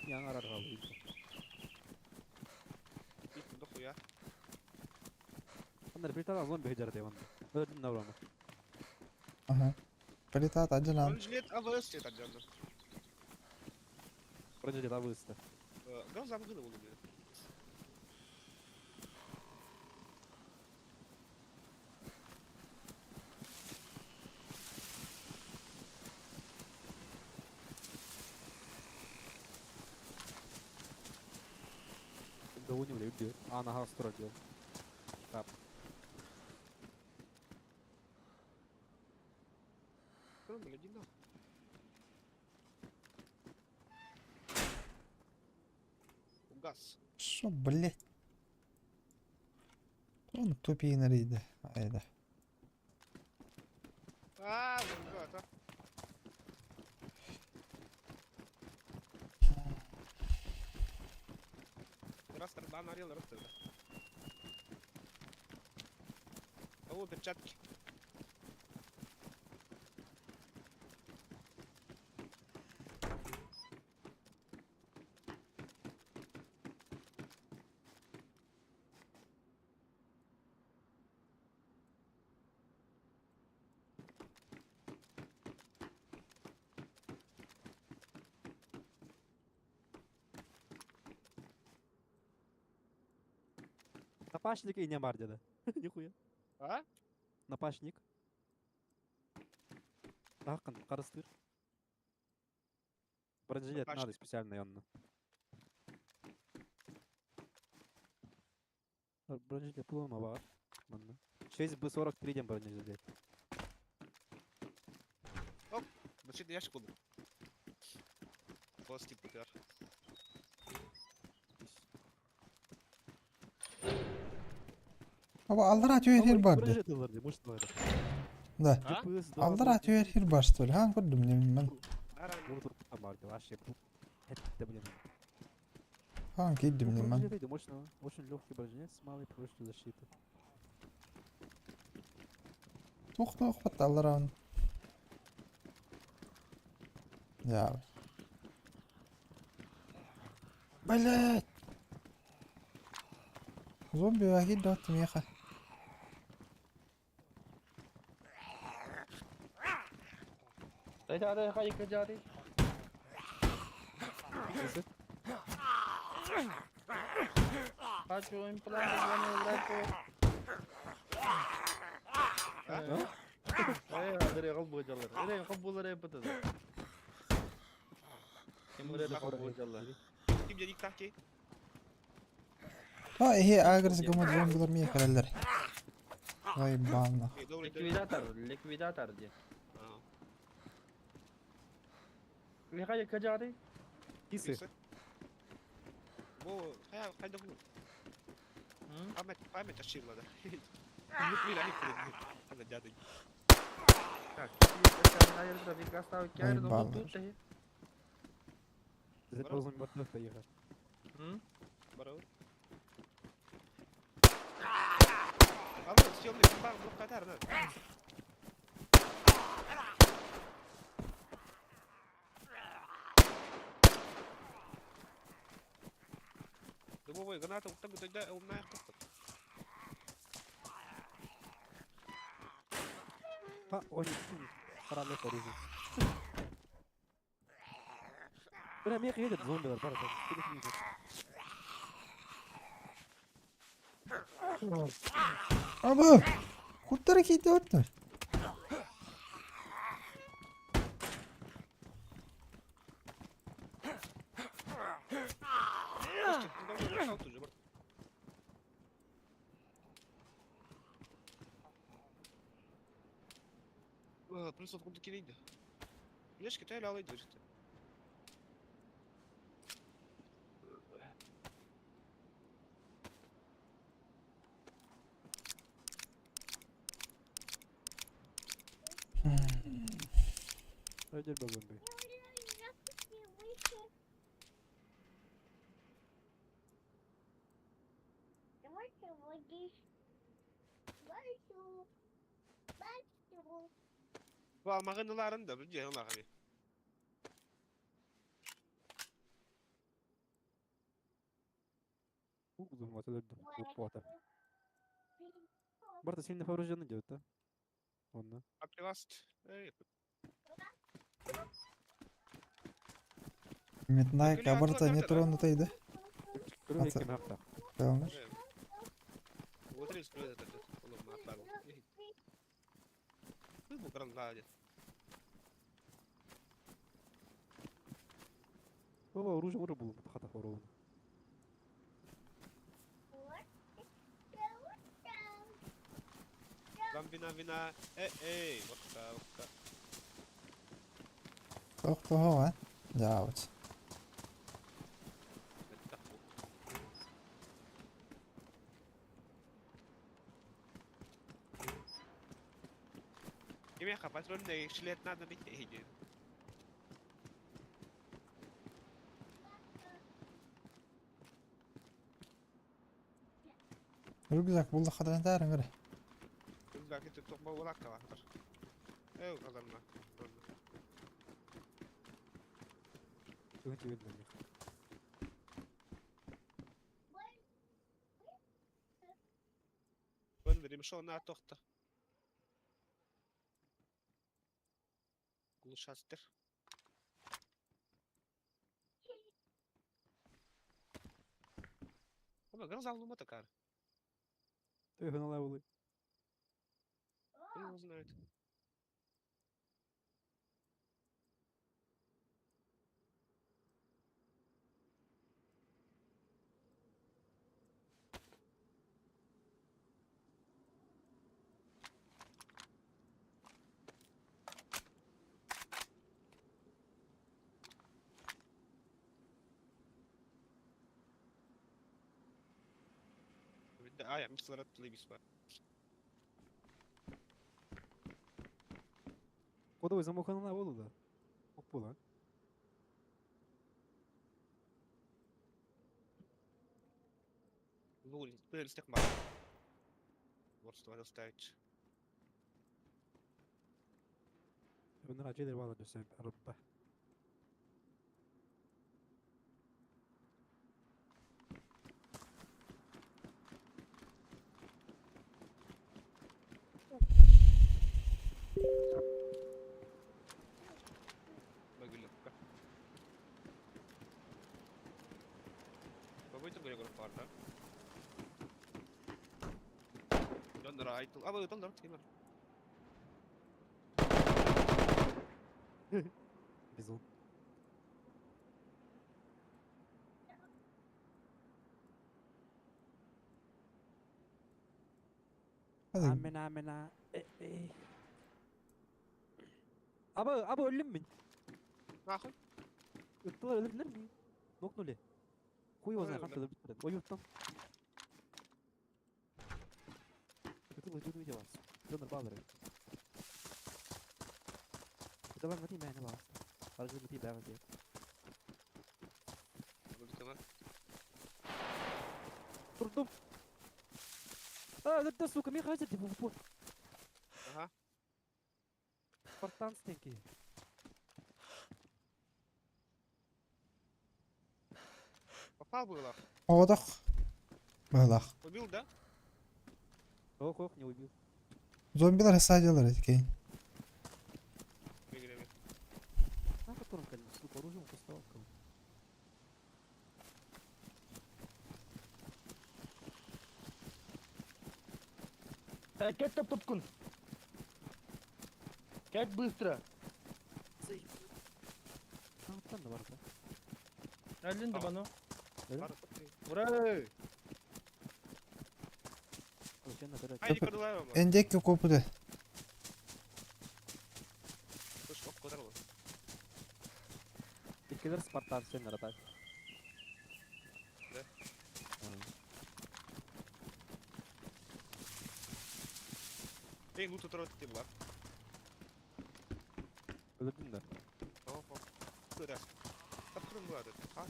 يا نار الغاوي. انا البيت اظن بهجرتي وانا نورانا. Аха. Полетат аджалан. رجليت افرستي تاع رجلي طابوسته. قوز عم غلو والله. دوني ولا يدير انا هاستر اليوم. طب Газ. Шо, блядь? Он тупее нарейді. Айда. А, вот, Раз, два нарел, раз, да. О, перчатки. Напашник и не бар деда. Нихуя. А? Напашник. Тақын, қарыстыр. Бронежилет надо Напашник. специально онно. Бронежилет пулама бар. Манна. 6Б43 дем бронежилет. Защитный ящик был. Пластик ПТР. Аба аллара түер хир барды. Бронежилет ылар может бар. Да. А? Аллара түер хир бар что ли? Хан көрдүм не мен. Вообще. Это, блин. Хан киирдим Ну, дим ман. бронежилет иди, мощно, очень легкий бронежилет с малой площадью защиты. Туох туох батталлар Я. Блять! Зомби киирдэ миэхэ. Дай, хай, каджари. Хочу имплант, Ким дьэ диктаки? А, эһи агрес гыммыт зомбилар миэхэ кэлэллэр. Ай баанна. Ликвидатор, ликвидатор де. Лихай каджари. Кисы. Бу хайа хайда бу? Память, память ошибла, да. Так, Ай, Барабыр. Алло, съемный бар блок катар, да. Дымовой граната уктан да умная кыстык. Ха, ой, харамы оружие. Бля, мех едет, зомби, бар, Аба! Куттара киирдэ оттон. Плюс вот кирейді. Лешки то алайды жити. Öyle bir zombi. Bu алмағыныларын да білде оларға. Зомби öldü. Bu Барта сильно поврежденный делает, да? Он, да? Априваст. Метнайка барта не тронутый, да? Көрө кем хапта. Калмыш. Отрез этот олом атлар. Bu гранат. Баба оружие уже было хата ровно. Вина вина. Эй, эй, вот так. Туох туох а? Да, вот. Кимеха патрульный шлет надо бить. Рюкзак булды хадан таарың көрө. Рюкзак это тоқба олаққа бар. Эй, адамна. Өте видно них. Бен ремшо на тоқта. Глушастер. Оба, гроза такар. Ты на левелы. Кто его знает. А, я мислерат плебис ба. Кодовый замок на левелу, да? Опула. Бизон. Amena amena. E, e. Аба, аба өллүм мин. Нахуй? Ыттылар өлдүлэр ми? Нокнули. Хуй его знает, ханта өлдүлэр. Ой, уттан. Ытыл ыжыды видела. Донор баллары. Давай мати мэне бас. Аргы мати бәгы де. Турдум. А, да, сука, мне хватит, типа, в упор. Ага. Спартан стенки. Попал было. Оҕотох. Быһылах. Убил, да? Ох, ох, не убил. Зомбилар садилар эткейн. Бегали. На котором, конечно, сука, оружием пустовал. Как топ-топ-кун? Как быстро? Там да барда. Алин да бано. Öyle? Ура! Ай, не Эндекки копуды. Иккилер Спартан сен так. Да. Эй, ну тут рот ты была. Өлдүм да. Кыра. Таптырым болады. А,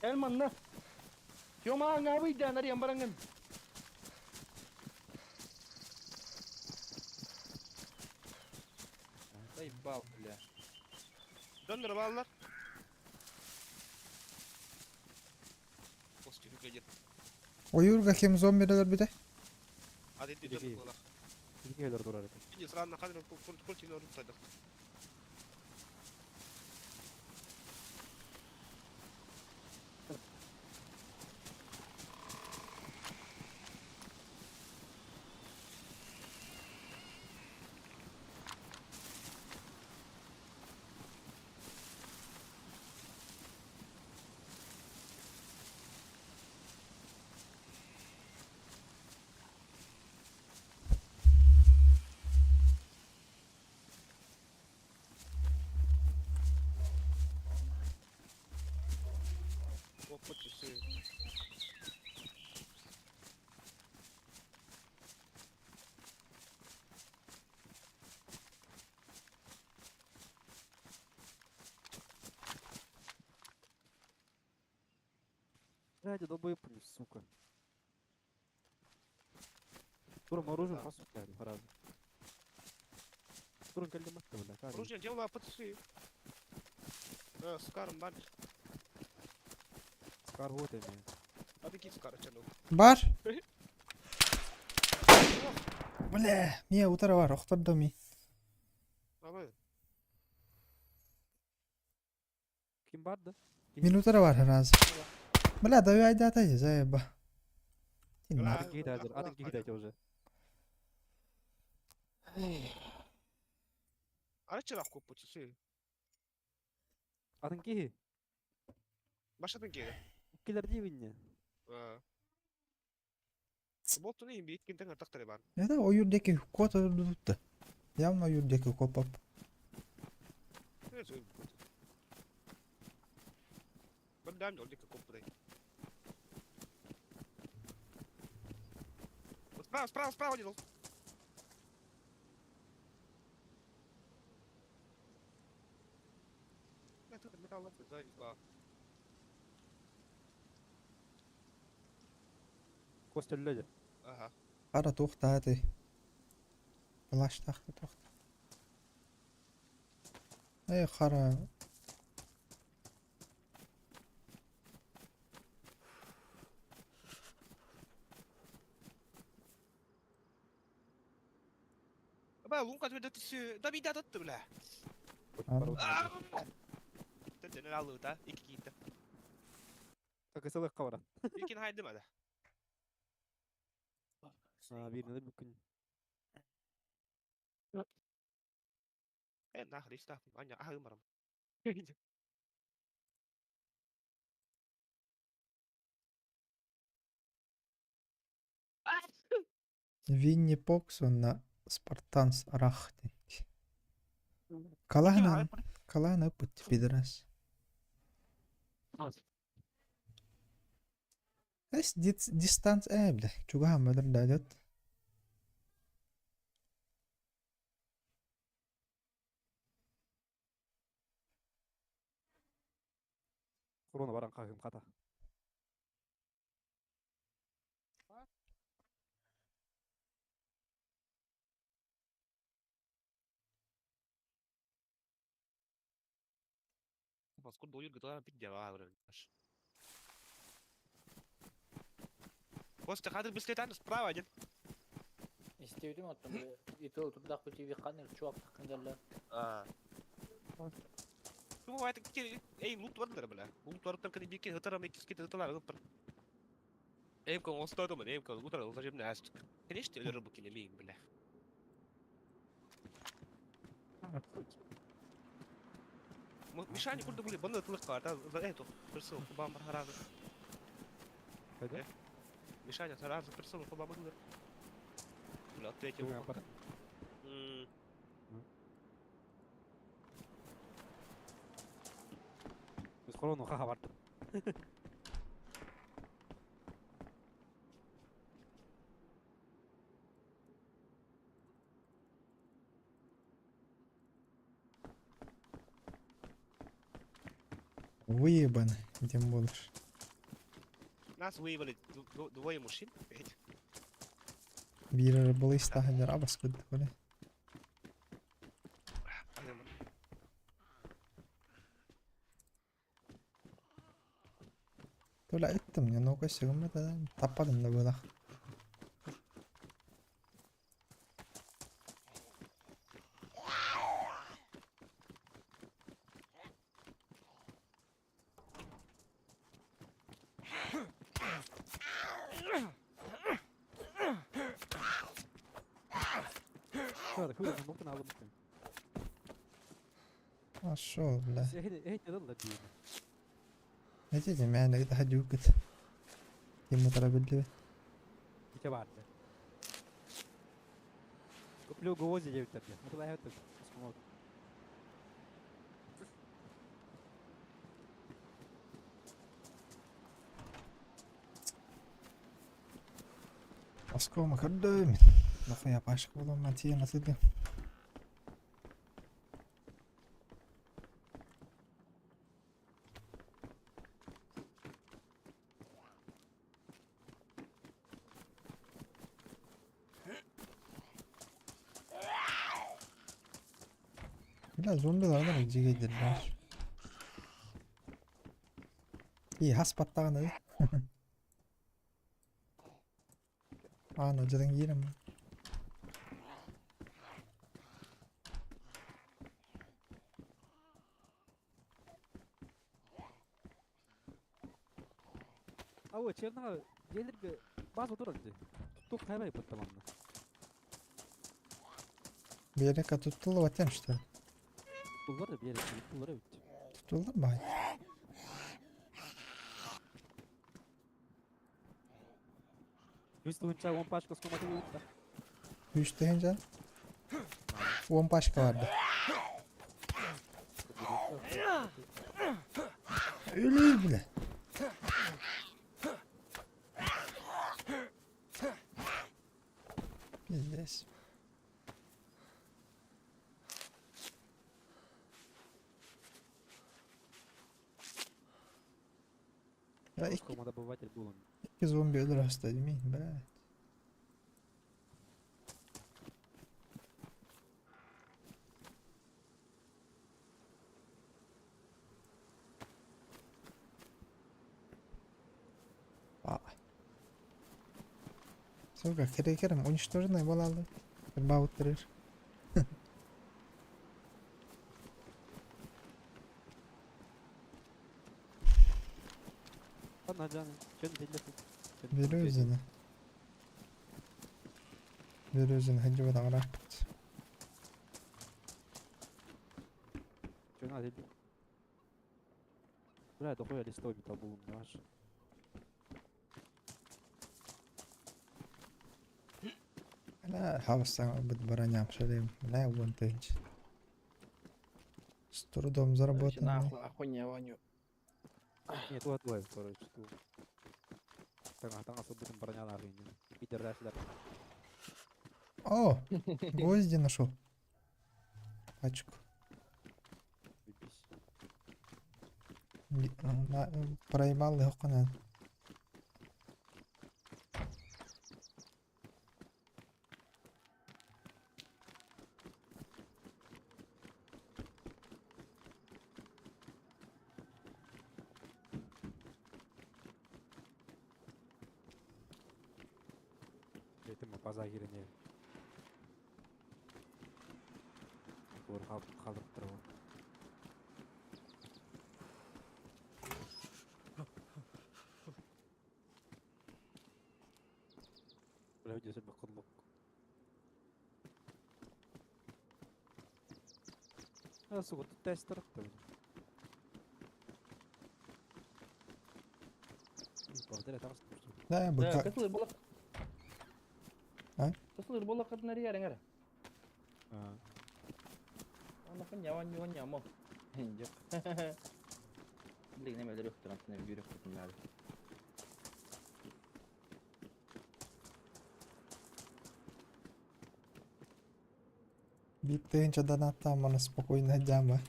Gel manna. Тёма, аңабы иданар ямбараңын. Заебал, бля. Донор баллар. После выглядит. Ойурга кем зомбилер бите? А ты ты Иди. донор Иккилер турар. Иди сразу на кадр куртину рутадах. Опа, часы. Ради долбоеб, сука. Туром оружием фасу разу. Туром калиматка, бля, кари. Оружие делала пацаны. Скарм бар. Скар вот эми. А ты скар чалу. Бар. Бля, мия утара бар, охтордо ми. Абы. Ким бар да? Мин утара бар раз. Бля, давай айдата же, заеба. Тинна. Атын кихи дажыр, атын кихи дажыр уже. Ара чырах көп пацаны. Атын кихи. Башатын кеге. Иккилер дейбинне. Болтун эми бейткенден артактары бар. Это ойурдеки кот тутtu. Явно ойурдеки копап. Бір дәм жолдеки коп будай. Справа, справа, справа дедал. Костя өллө Ага. Хара туохтаатый? Плащтаах да туохта. Эй, хара. Ба, лунка түбэдэ да бида татты бля. Тәтен алыта, икки киитте. Кысылык кабара. Иккин хайдым ада. А, бир надо бүкүн. Э, нахрен иста. Аня, ахы марам. Винни Покс уонна Спартанс Арах диэн. Калаһынан калаһына ыппыт пидорас. Эс дистанц ээ бля, чугаһан бөдөр дойдот. Корона баран кахым ката. Поскольку дойыр гыталар бит дела Костя, кадр бислетан справа один. Истебитим оттон итол турдах бу TV каныр чуак такындалла. А. Ну, это эй, лут вардыр бля. Лут вардыр кene бики хытара мекис кете хыталар ыпыр. Эм кон остадым, эм кон лутар зажим наст. Конечно, өлөр бу кине мин бля. Мишани курда були баны тылык карта за это персыл кубам харазы. Кайда? Мишаня сразу персыл кубам хылыр. Бля, третий. Biz корону хаха бардым. Выебаны, тем будешь. Нас выебали двое мужчин. Биир былыстаһылар абас курдук бля. Тула ыттым, я нога сөгүммэ таппадым да буолах. Şurada kuyruğunu noktan aldım. А шо, бля. Эхне дылла диэн. Этите мээнэ ытаһа дьууккут. Ким утара биллибэт. Ите барды. Куплю гвозди девять бля. Ну куда я это? Оскома көрдөм. Нохуя пашка буолуом тиийэн атыылыам. Бля, зомбилардан дьигэйдиллэр. И хас баттаҕын Аана дьадаҥ иирем. Ауы, чернаға елерге баз отырады. Тук хайбай бұттаманны. Биэрэкэ туттуллубат что ли? Туллар да биэрэ, туллар эбит. Тутуллар баай. Үс туһунча он пачка скоматы уутта. Үс тыһыынча. Уон пачка барда. Өлүй бля. Пиздец. Ya iki, Скомодобыватель был он. iki zombi ölür hasta değil mi? Бля. Vay. Сука, керекерим уничтоженный болады. Бауттырыр. Ладно, Джан, чё не делать? Бері өзіні. Бері өзіні хәджі бада рахмет. Чё надо делать? Бля, дохуя листов металл был, наш. لا حافظ бит броням шалим. Бля, вон тынч. С трудом Вообще заработанный. нахуй, охуня, Ваню. Нет, вот твой, короче, ту. Tengah-tengah sebutin броня нахуй. Питер Рэшлер. О, гвозди нашел. Пачку. Выпись. Проебал их канал. Это мы база кирене. Doğru kaldırıp duruyor. Бля, видео себе кудлук. А, сука, тут тестер. Да, Да, быка. кысылыр бола. А? Кысылыр бола кытнар ярыңар. А, Ана хуня, Ваню, Ваня, мо. Жок. Блин, немелер yok антына бүйрек кытын Биттегенче донаттан мана спокойно дяма.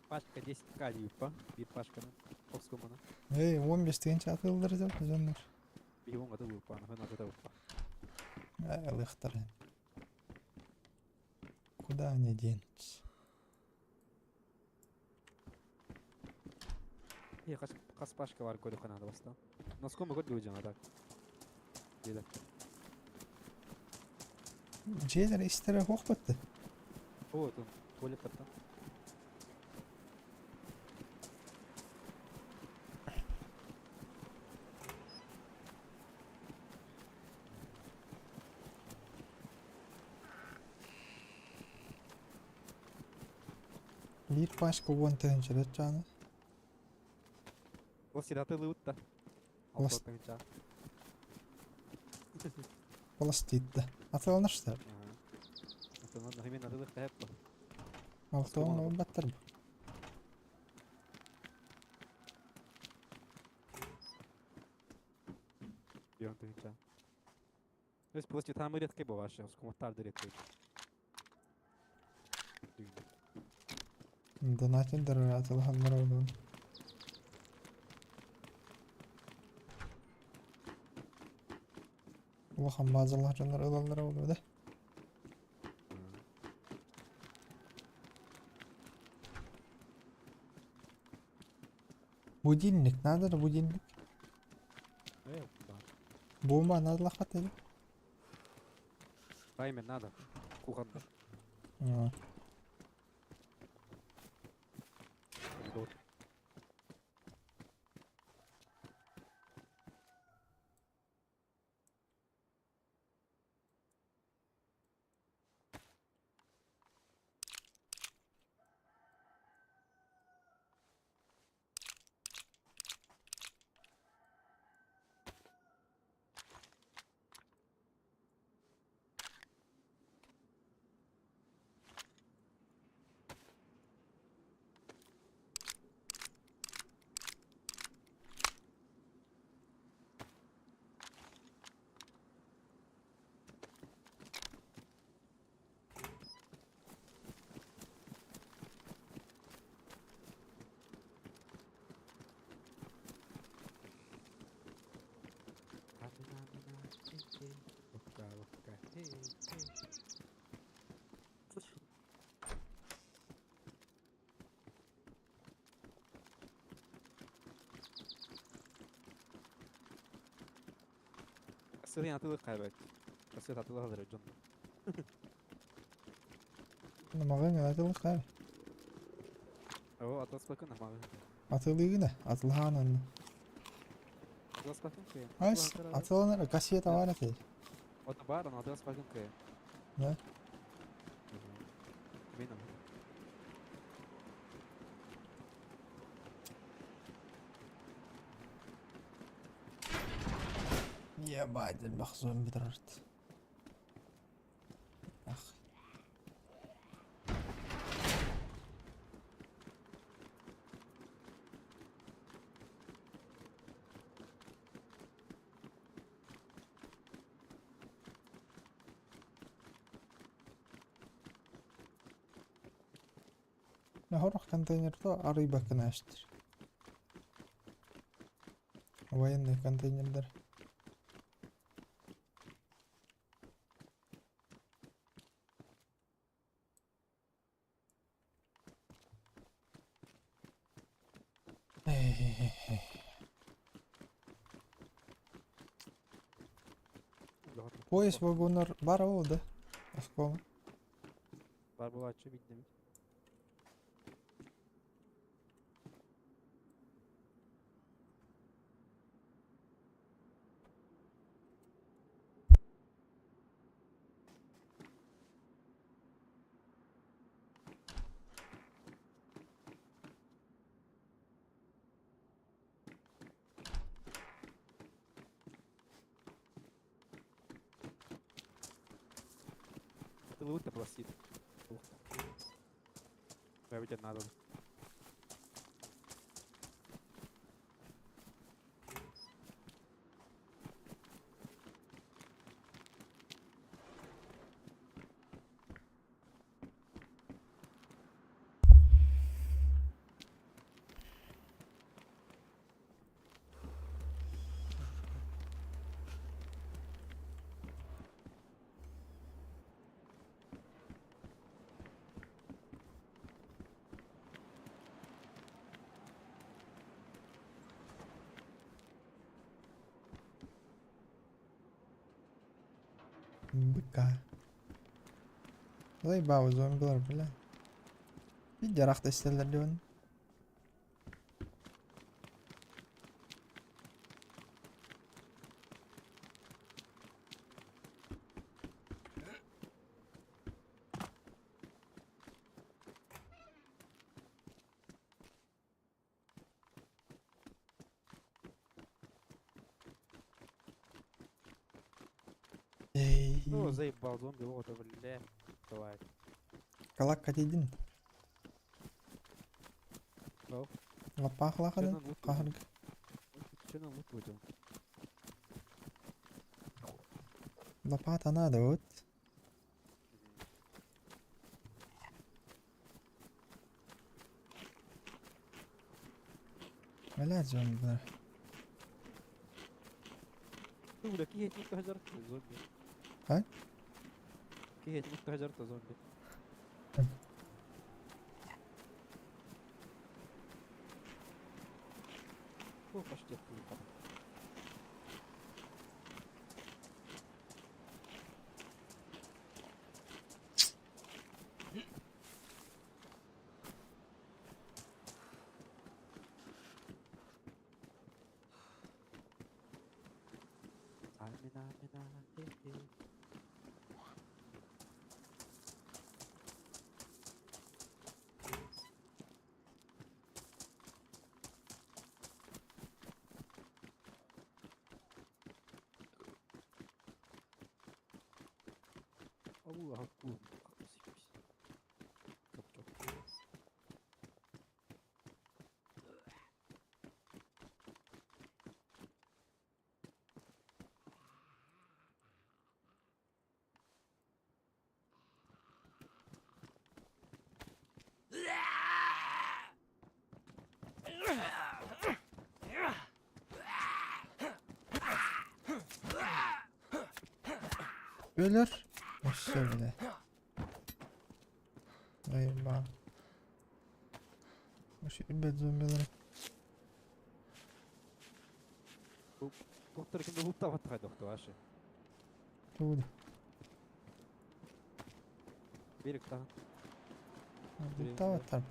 Пашка 10к дейіп па? Bir пашканы. Оскоманы. Эй, 15 тегенче атылдыр деп жоннор. Bir онға да па, ана да па. Эй, лыхтар. Куда они денутся? Е, қас, қас пашка бар көрі қанады баста. Носком көрді өзің так. Деді. Жезер истері хоқ бітті. О, тут туалет бар там. Bir пачка 10 тегенче жаны. Ол сидаты лыбытта. Олас- Алтын Олас дейді. Атыланырсыздар. Ага. Мен атылық та па. Алтын он баттыр. Bir тыгынча. Өз плости там редкий бываше, скоматтар редкий. Донатиндер атылғандар олуын. Улахан базалар жоннор ылалар болду да. Будильник надо же будильник. Э, да. Бомба надо лахат или? Таймер надо. Кухонда. А, Кассетын атылы кайбет. Кассет атылы алыр дьон. Маҕын атылы кай. О, атыласпакын маҕын. Атылыгына, атылаан онно. Атыласпакын кый. Айс, атыланар кассета бар этэй. Ото бар, аны атыласпакын кый. Да? Мен. Ебать, المخزون بدرت. Ах. Нахорох контейнер то арыйба кынаштыр. Военный контейнердер. Поезд вагоннар бар ол да? Оскола. Бар булачы биддем. Лута пластит. Бэбитен надо. Быка. Заебал зомбилар, бля. Bir жарақта істерлер деп. Эй. Ну, заебал зомби, вот, бля. Давай. Калак катедин. Ну. Лапах лахадан. Чё нам лут Кахарг. Че нам лут будем? Лопата надо, вот. Блядь, зомби. Ну, бля, киһи этмик хажар зомби. А? Киһи этмик хажар зомби. О, паштет там. Амина, амина, хе-хе. Allah akbar. 68. Çok çok. Ölür. Вообще, бля. Заебал. Вообще, ребят, зомбилар. Доктор кимде луттап аттыгай доктор ашы. Тугу? Берег там. Луттаабаттар.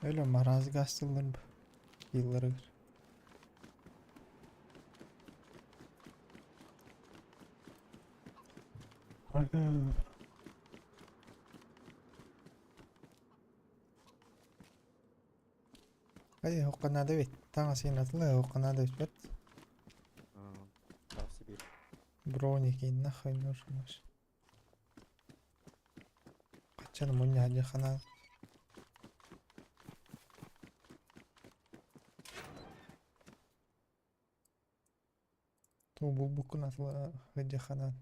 Өлө мараас гастыллар бу. Yıllarıгыр. Hadi hokkana da bit. Таҥас атылы hokkana da бит. Да, в Сибирь. Броники нахуй нужен вообще. Качан мунья хана. Ту булбуккун атылы хана.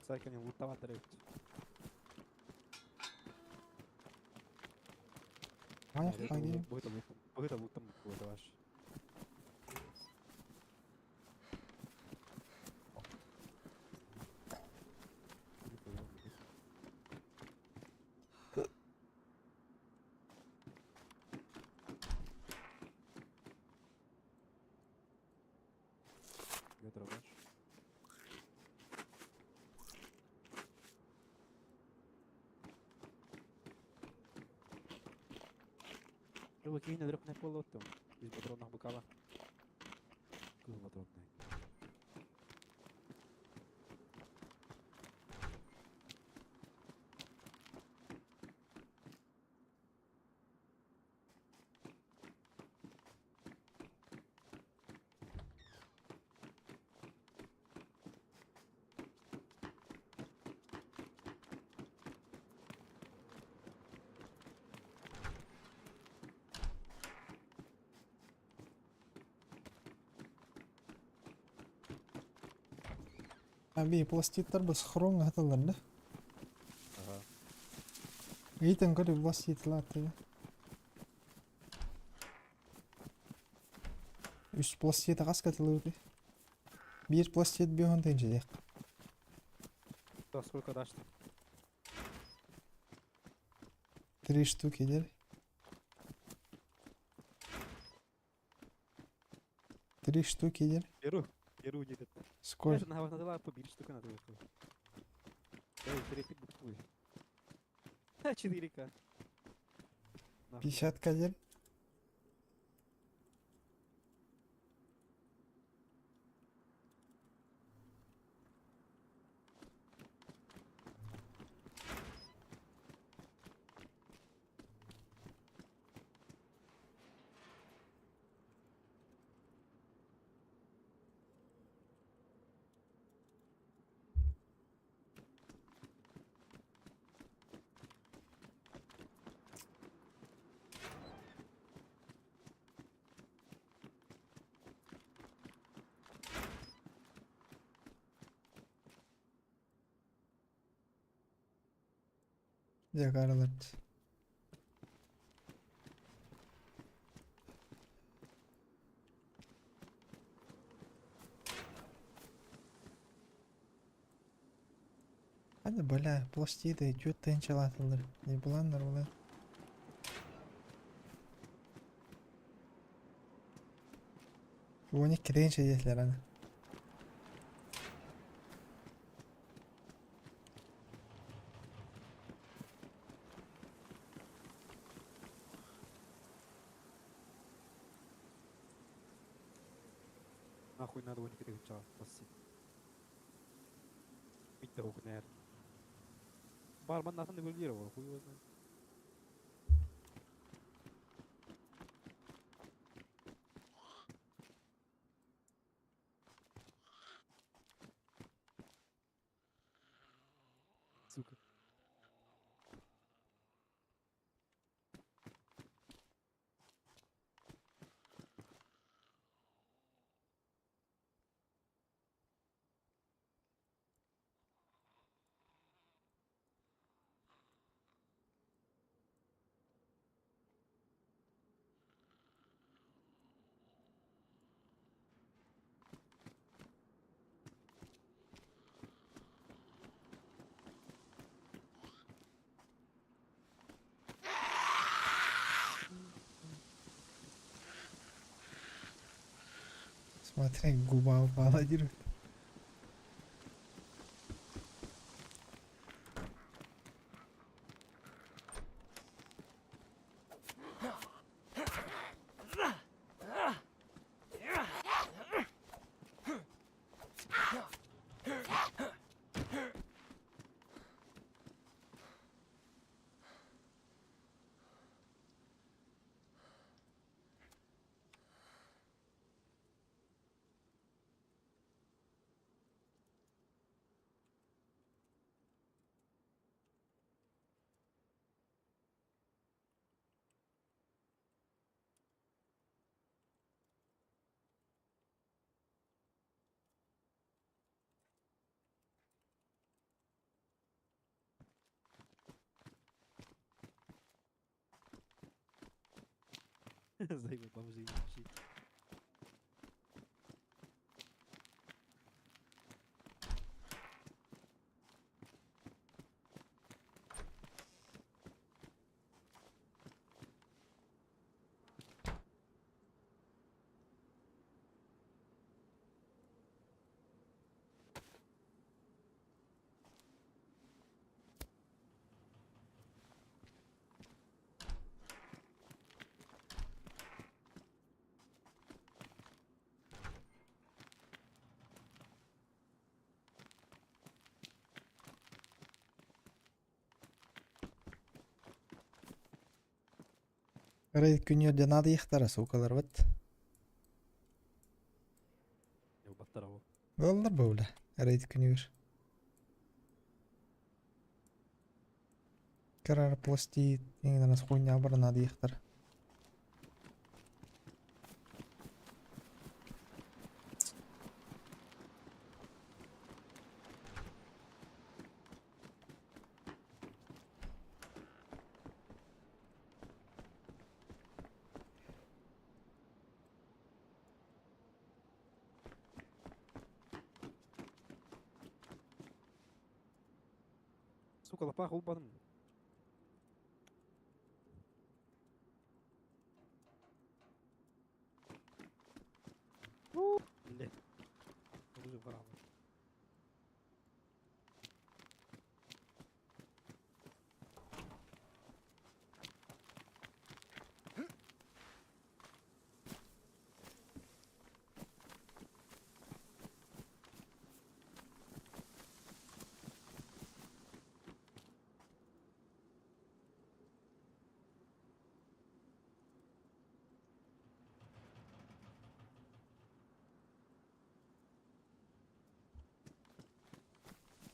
Сайкани лутаваттар эбит. Ай, хаги. Быһыта лутам быһыта. Ваш. Рыба киһини өлөрөх не буолуоттум. Үс патроннах букала. Кыл патроннай. Abi пластиттар бас хрон хаталар да. Ага. Итен көрө пластитлар ты. Үс пластит газ катылы. Бир пластит бихон тенжедек. Да, сколько дашь? Три штуки дер. Три штуки дер. Беру. Беру где-то. Сколько? На надо по бир штука надо. Эй, три ты буквы. 4К. 50 кадер. Jakarta. Hadi бля, пластиды, чё тенчалатылар. Не буланнар була. Уони киренче деслер аны. Нахуй надо вот это ча, паси. Охнер. Барман нахуй нивелировал, хуй его знает. Сука. Смотри, губа упала, держит. Займи бомжи ебучие. Рейд күнү надо ихтара сукалар вот. Баттара Доллар баула. Рейд күнүр. Карар пластит, иңден хуйня бар надо ихтар. Сука, лопаха упадым. Блять. Уже браво.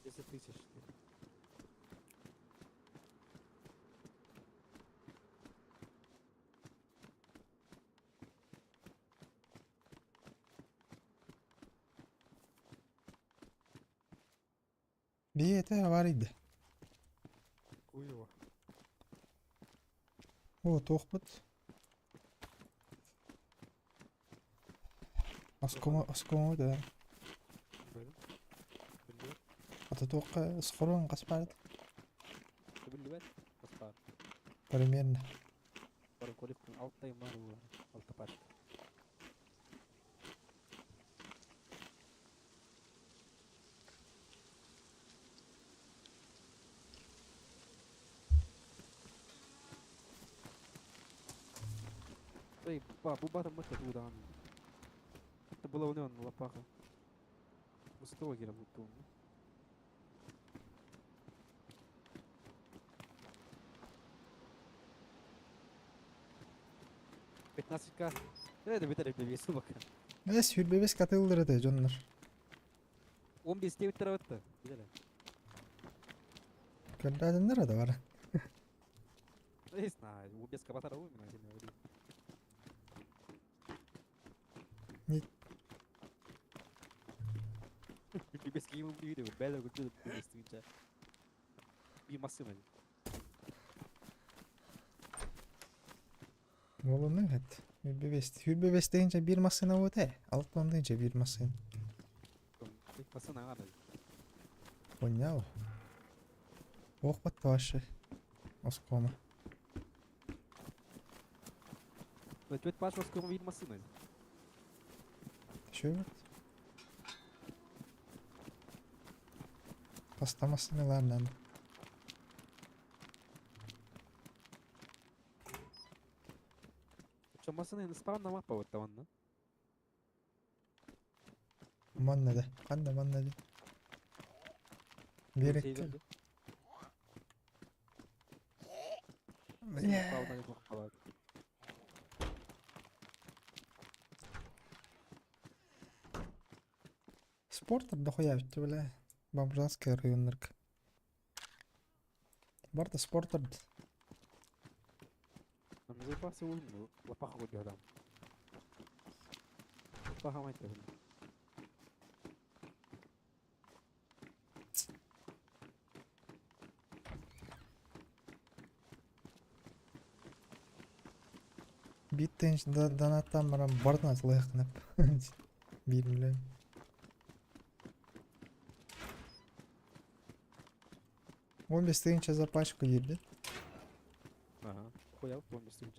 10 тысяч. Бие это аварийды. Хуево. О, тохпут. Оскома, оскома да. Блин. Блин. Ата тоққа схорон қаспард. Билбэт. Аспар. Примерно. Бар коллектив алтай мару алта пачка. Эй, ба, бубата мыта туда. Это было у него на лопаха. Высотого гера лутун. 15к. Это бүтэр эбит сука. Э, сүүрбэбэс катыллар этэ дьоннор. 15 диэбиттэр эбит да. Билэр. Көрдөөтүннэр да бар. Не знаю, 15 батар уу мен сен. Не. 15 киим видео, бәле күтү бестинче. Bir машина. Oğlum evet. 25. 25 deyince bir masina o de. Alttan deyince bir masina. Машина гана. Понял. Ох, баташы. Оскома. Өтөт баш оскома bir машина. Şöyle. Pasta masinalardan. Чо машина не спам на мапа вот там, Манна да. Қанда манна да. Берекке. Бля. Спорт дохуя бітті, бля. Бомжанский районнарга. Барда спорт. Запасы улму, лапаха годям. Лапаха майте. Биттен донаттан барам бардын лайықнап. 1 миллион. 15 тысяч за пачку ебет. Ага. Хуя, 15 тысяч.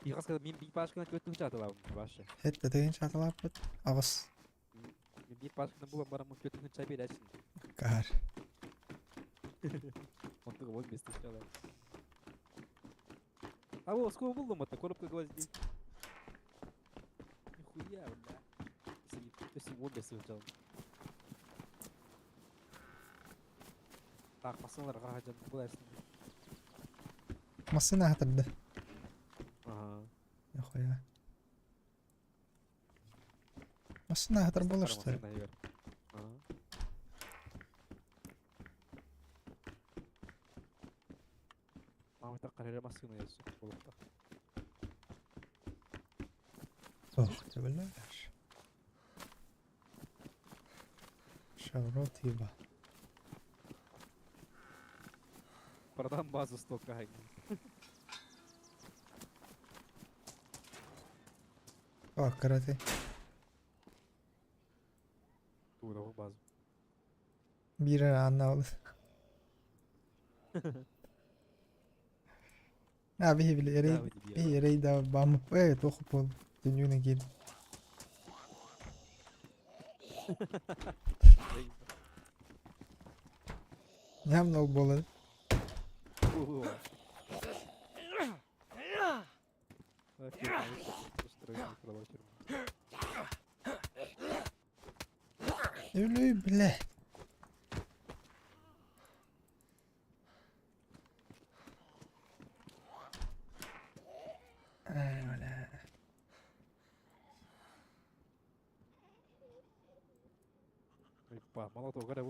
И раз когда мин бир пачканы көттүң чатылабын вообще. Это тыгын чатылап бит. Агыс. Мин бир пачканы булам барам көттүң чай берәсин. Кар. Онтуга 15 тысяч алам. А вот сколько булдым это коробка гвоздей. Нихуя, бля. Если 15 тысяч алам. Так, машиналар кахажан буларсың. Машина хатырды. Ага. Нихуя. Машина хатыр болар что ли? Ага. Мама так карара машина ясу болупта. Ох, ты бля. Шаврот еба. Продам базу 100к. О, карате. Туу базу. Бир анна ол. А, бихи били эрей. Бихи эрей да бамып. Э, тохуп бол. Дүнүйүнө кел. Ням ол болот. Өлүй, бля. Ай, бля. Па, мало того, говоря,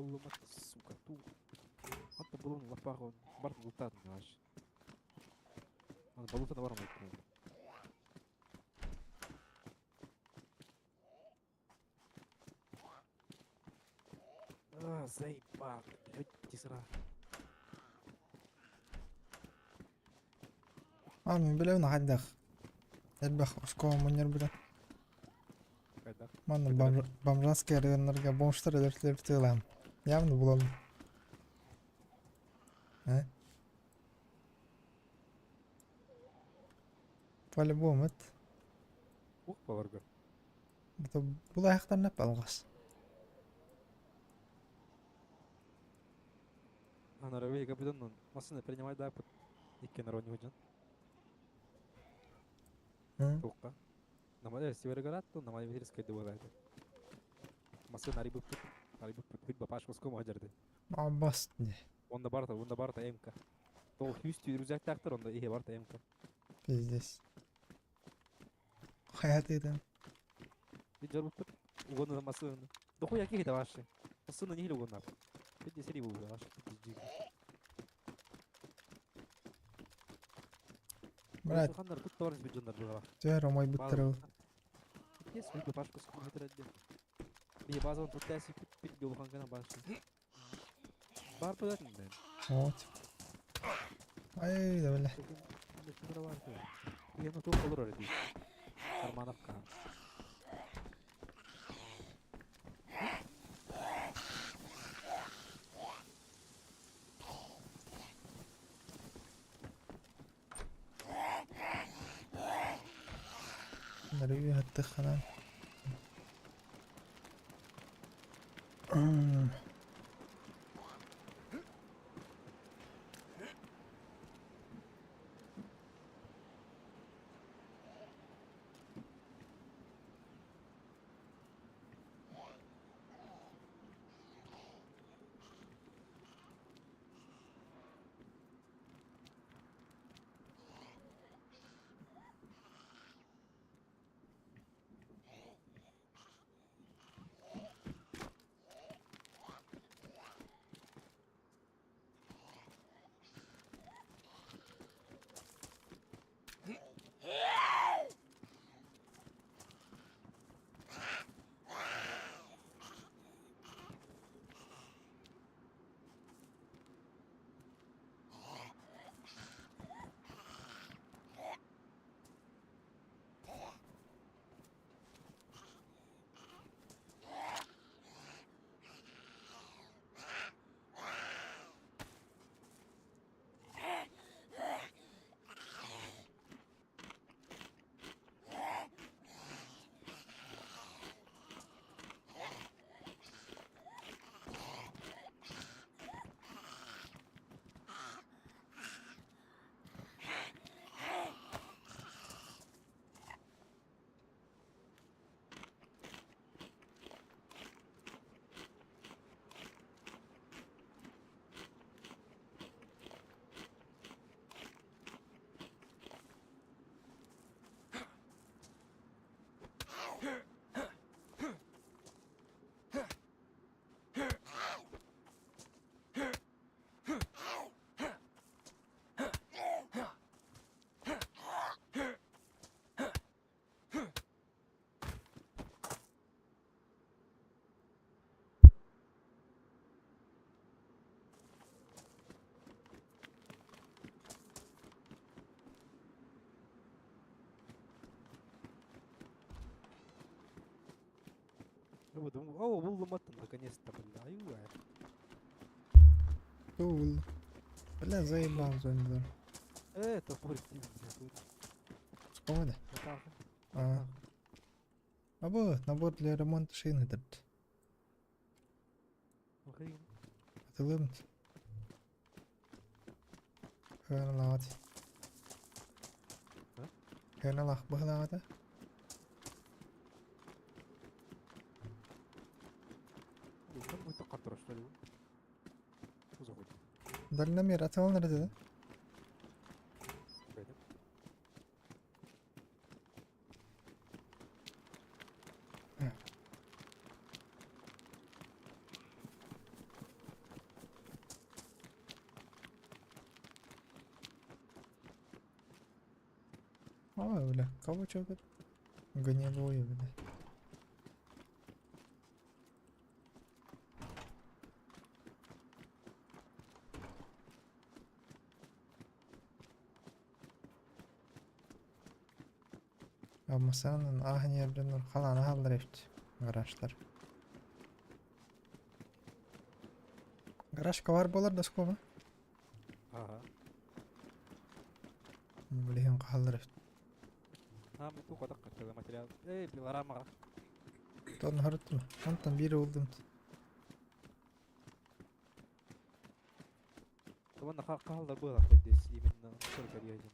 сука, ту. Ата булун лапаго, барт лутат наш. Он балута на барам А, заебал, блядь, тисра. А, мен билебин хайдах. Элбэх оскома муннер биле. Хайдах. Манна бомжанский районнарга бомжтар өлөртүлөр тыылаам. Явно булам. Э? По-любому это. Ух, баларга. Это бул аяктан алгас. А, на раве капитан, машина принимай да, под икки народный жан. Тоққа. Намада Североград, то намада Визирская дыбала. Машина рибы пут, рибы пут, хоть бапаш воском ажарды. Абас не. Онда барта, онда барта МК. Ол 100 рюкзактаахтар онно иһэ барта МК. Пиздец. Хайа тыытын. Бид жарбыппыт. Угонна массыына. Дохуя киһи вообще. Массыына не угонна. Бид сери буолла вообще. Брат, Ханнар тут товарищ бид дьоннор буолла. түһэр омойбуттар ол. Есть выйду пашку с компьютера дем. Би базон тут тәси пит пит улахан гына башы. Бар податын да. Вот. Ай, да бля. Я ну туох олорор эти. Кармановка. Нөрүү хаттыххана. О, буллуматтым наконец-то, бля. Аюа. Тул. Бля, заебал зомби. Это топор. Сколько? А. Або, набор для ремонта шины дырт. Атылымт. Хыналаат. Хыналах быһылаата. Дальномер атылан эрэ да? Ой, бля, кого чё тут? Гнилую, бля. А масанын ахне блин халана халлар гаражлар. Гаражка бар болар да скоба. Ага. Блин халлар. А, мы туха так как материал. Эй, пилорама. Тон харыттым. Онтон бири улдум. Вон халлар было хоть здесь именно сколько едем.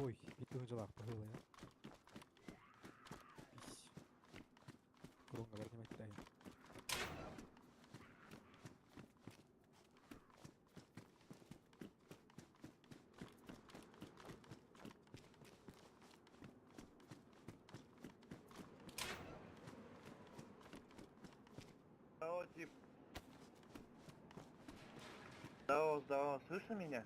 Ой, битыһынчалаах быһыылайа. Пись. Курунга бар неметтей. Здорово, тип. Здорово, здорово, слышно меня?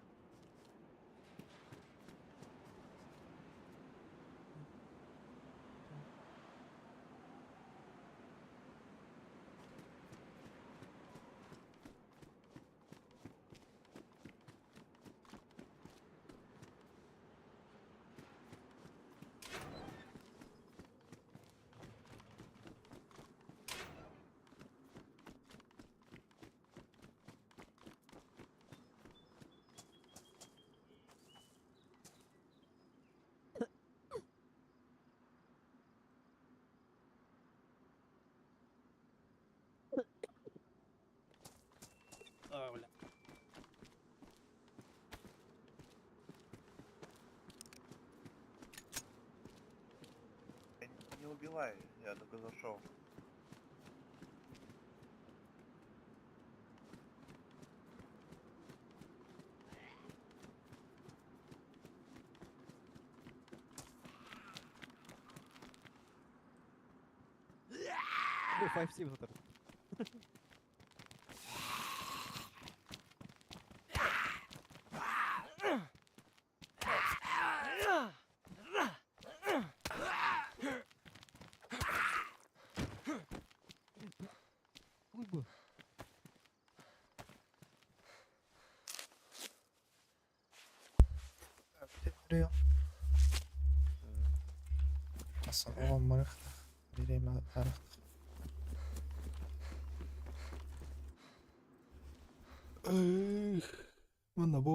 Я Не убивай, я только зашел. Ой, 5-7 затар. Ой, бу. Асан оҕом барыахтаах, биир таарыахтаах. Манна бу.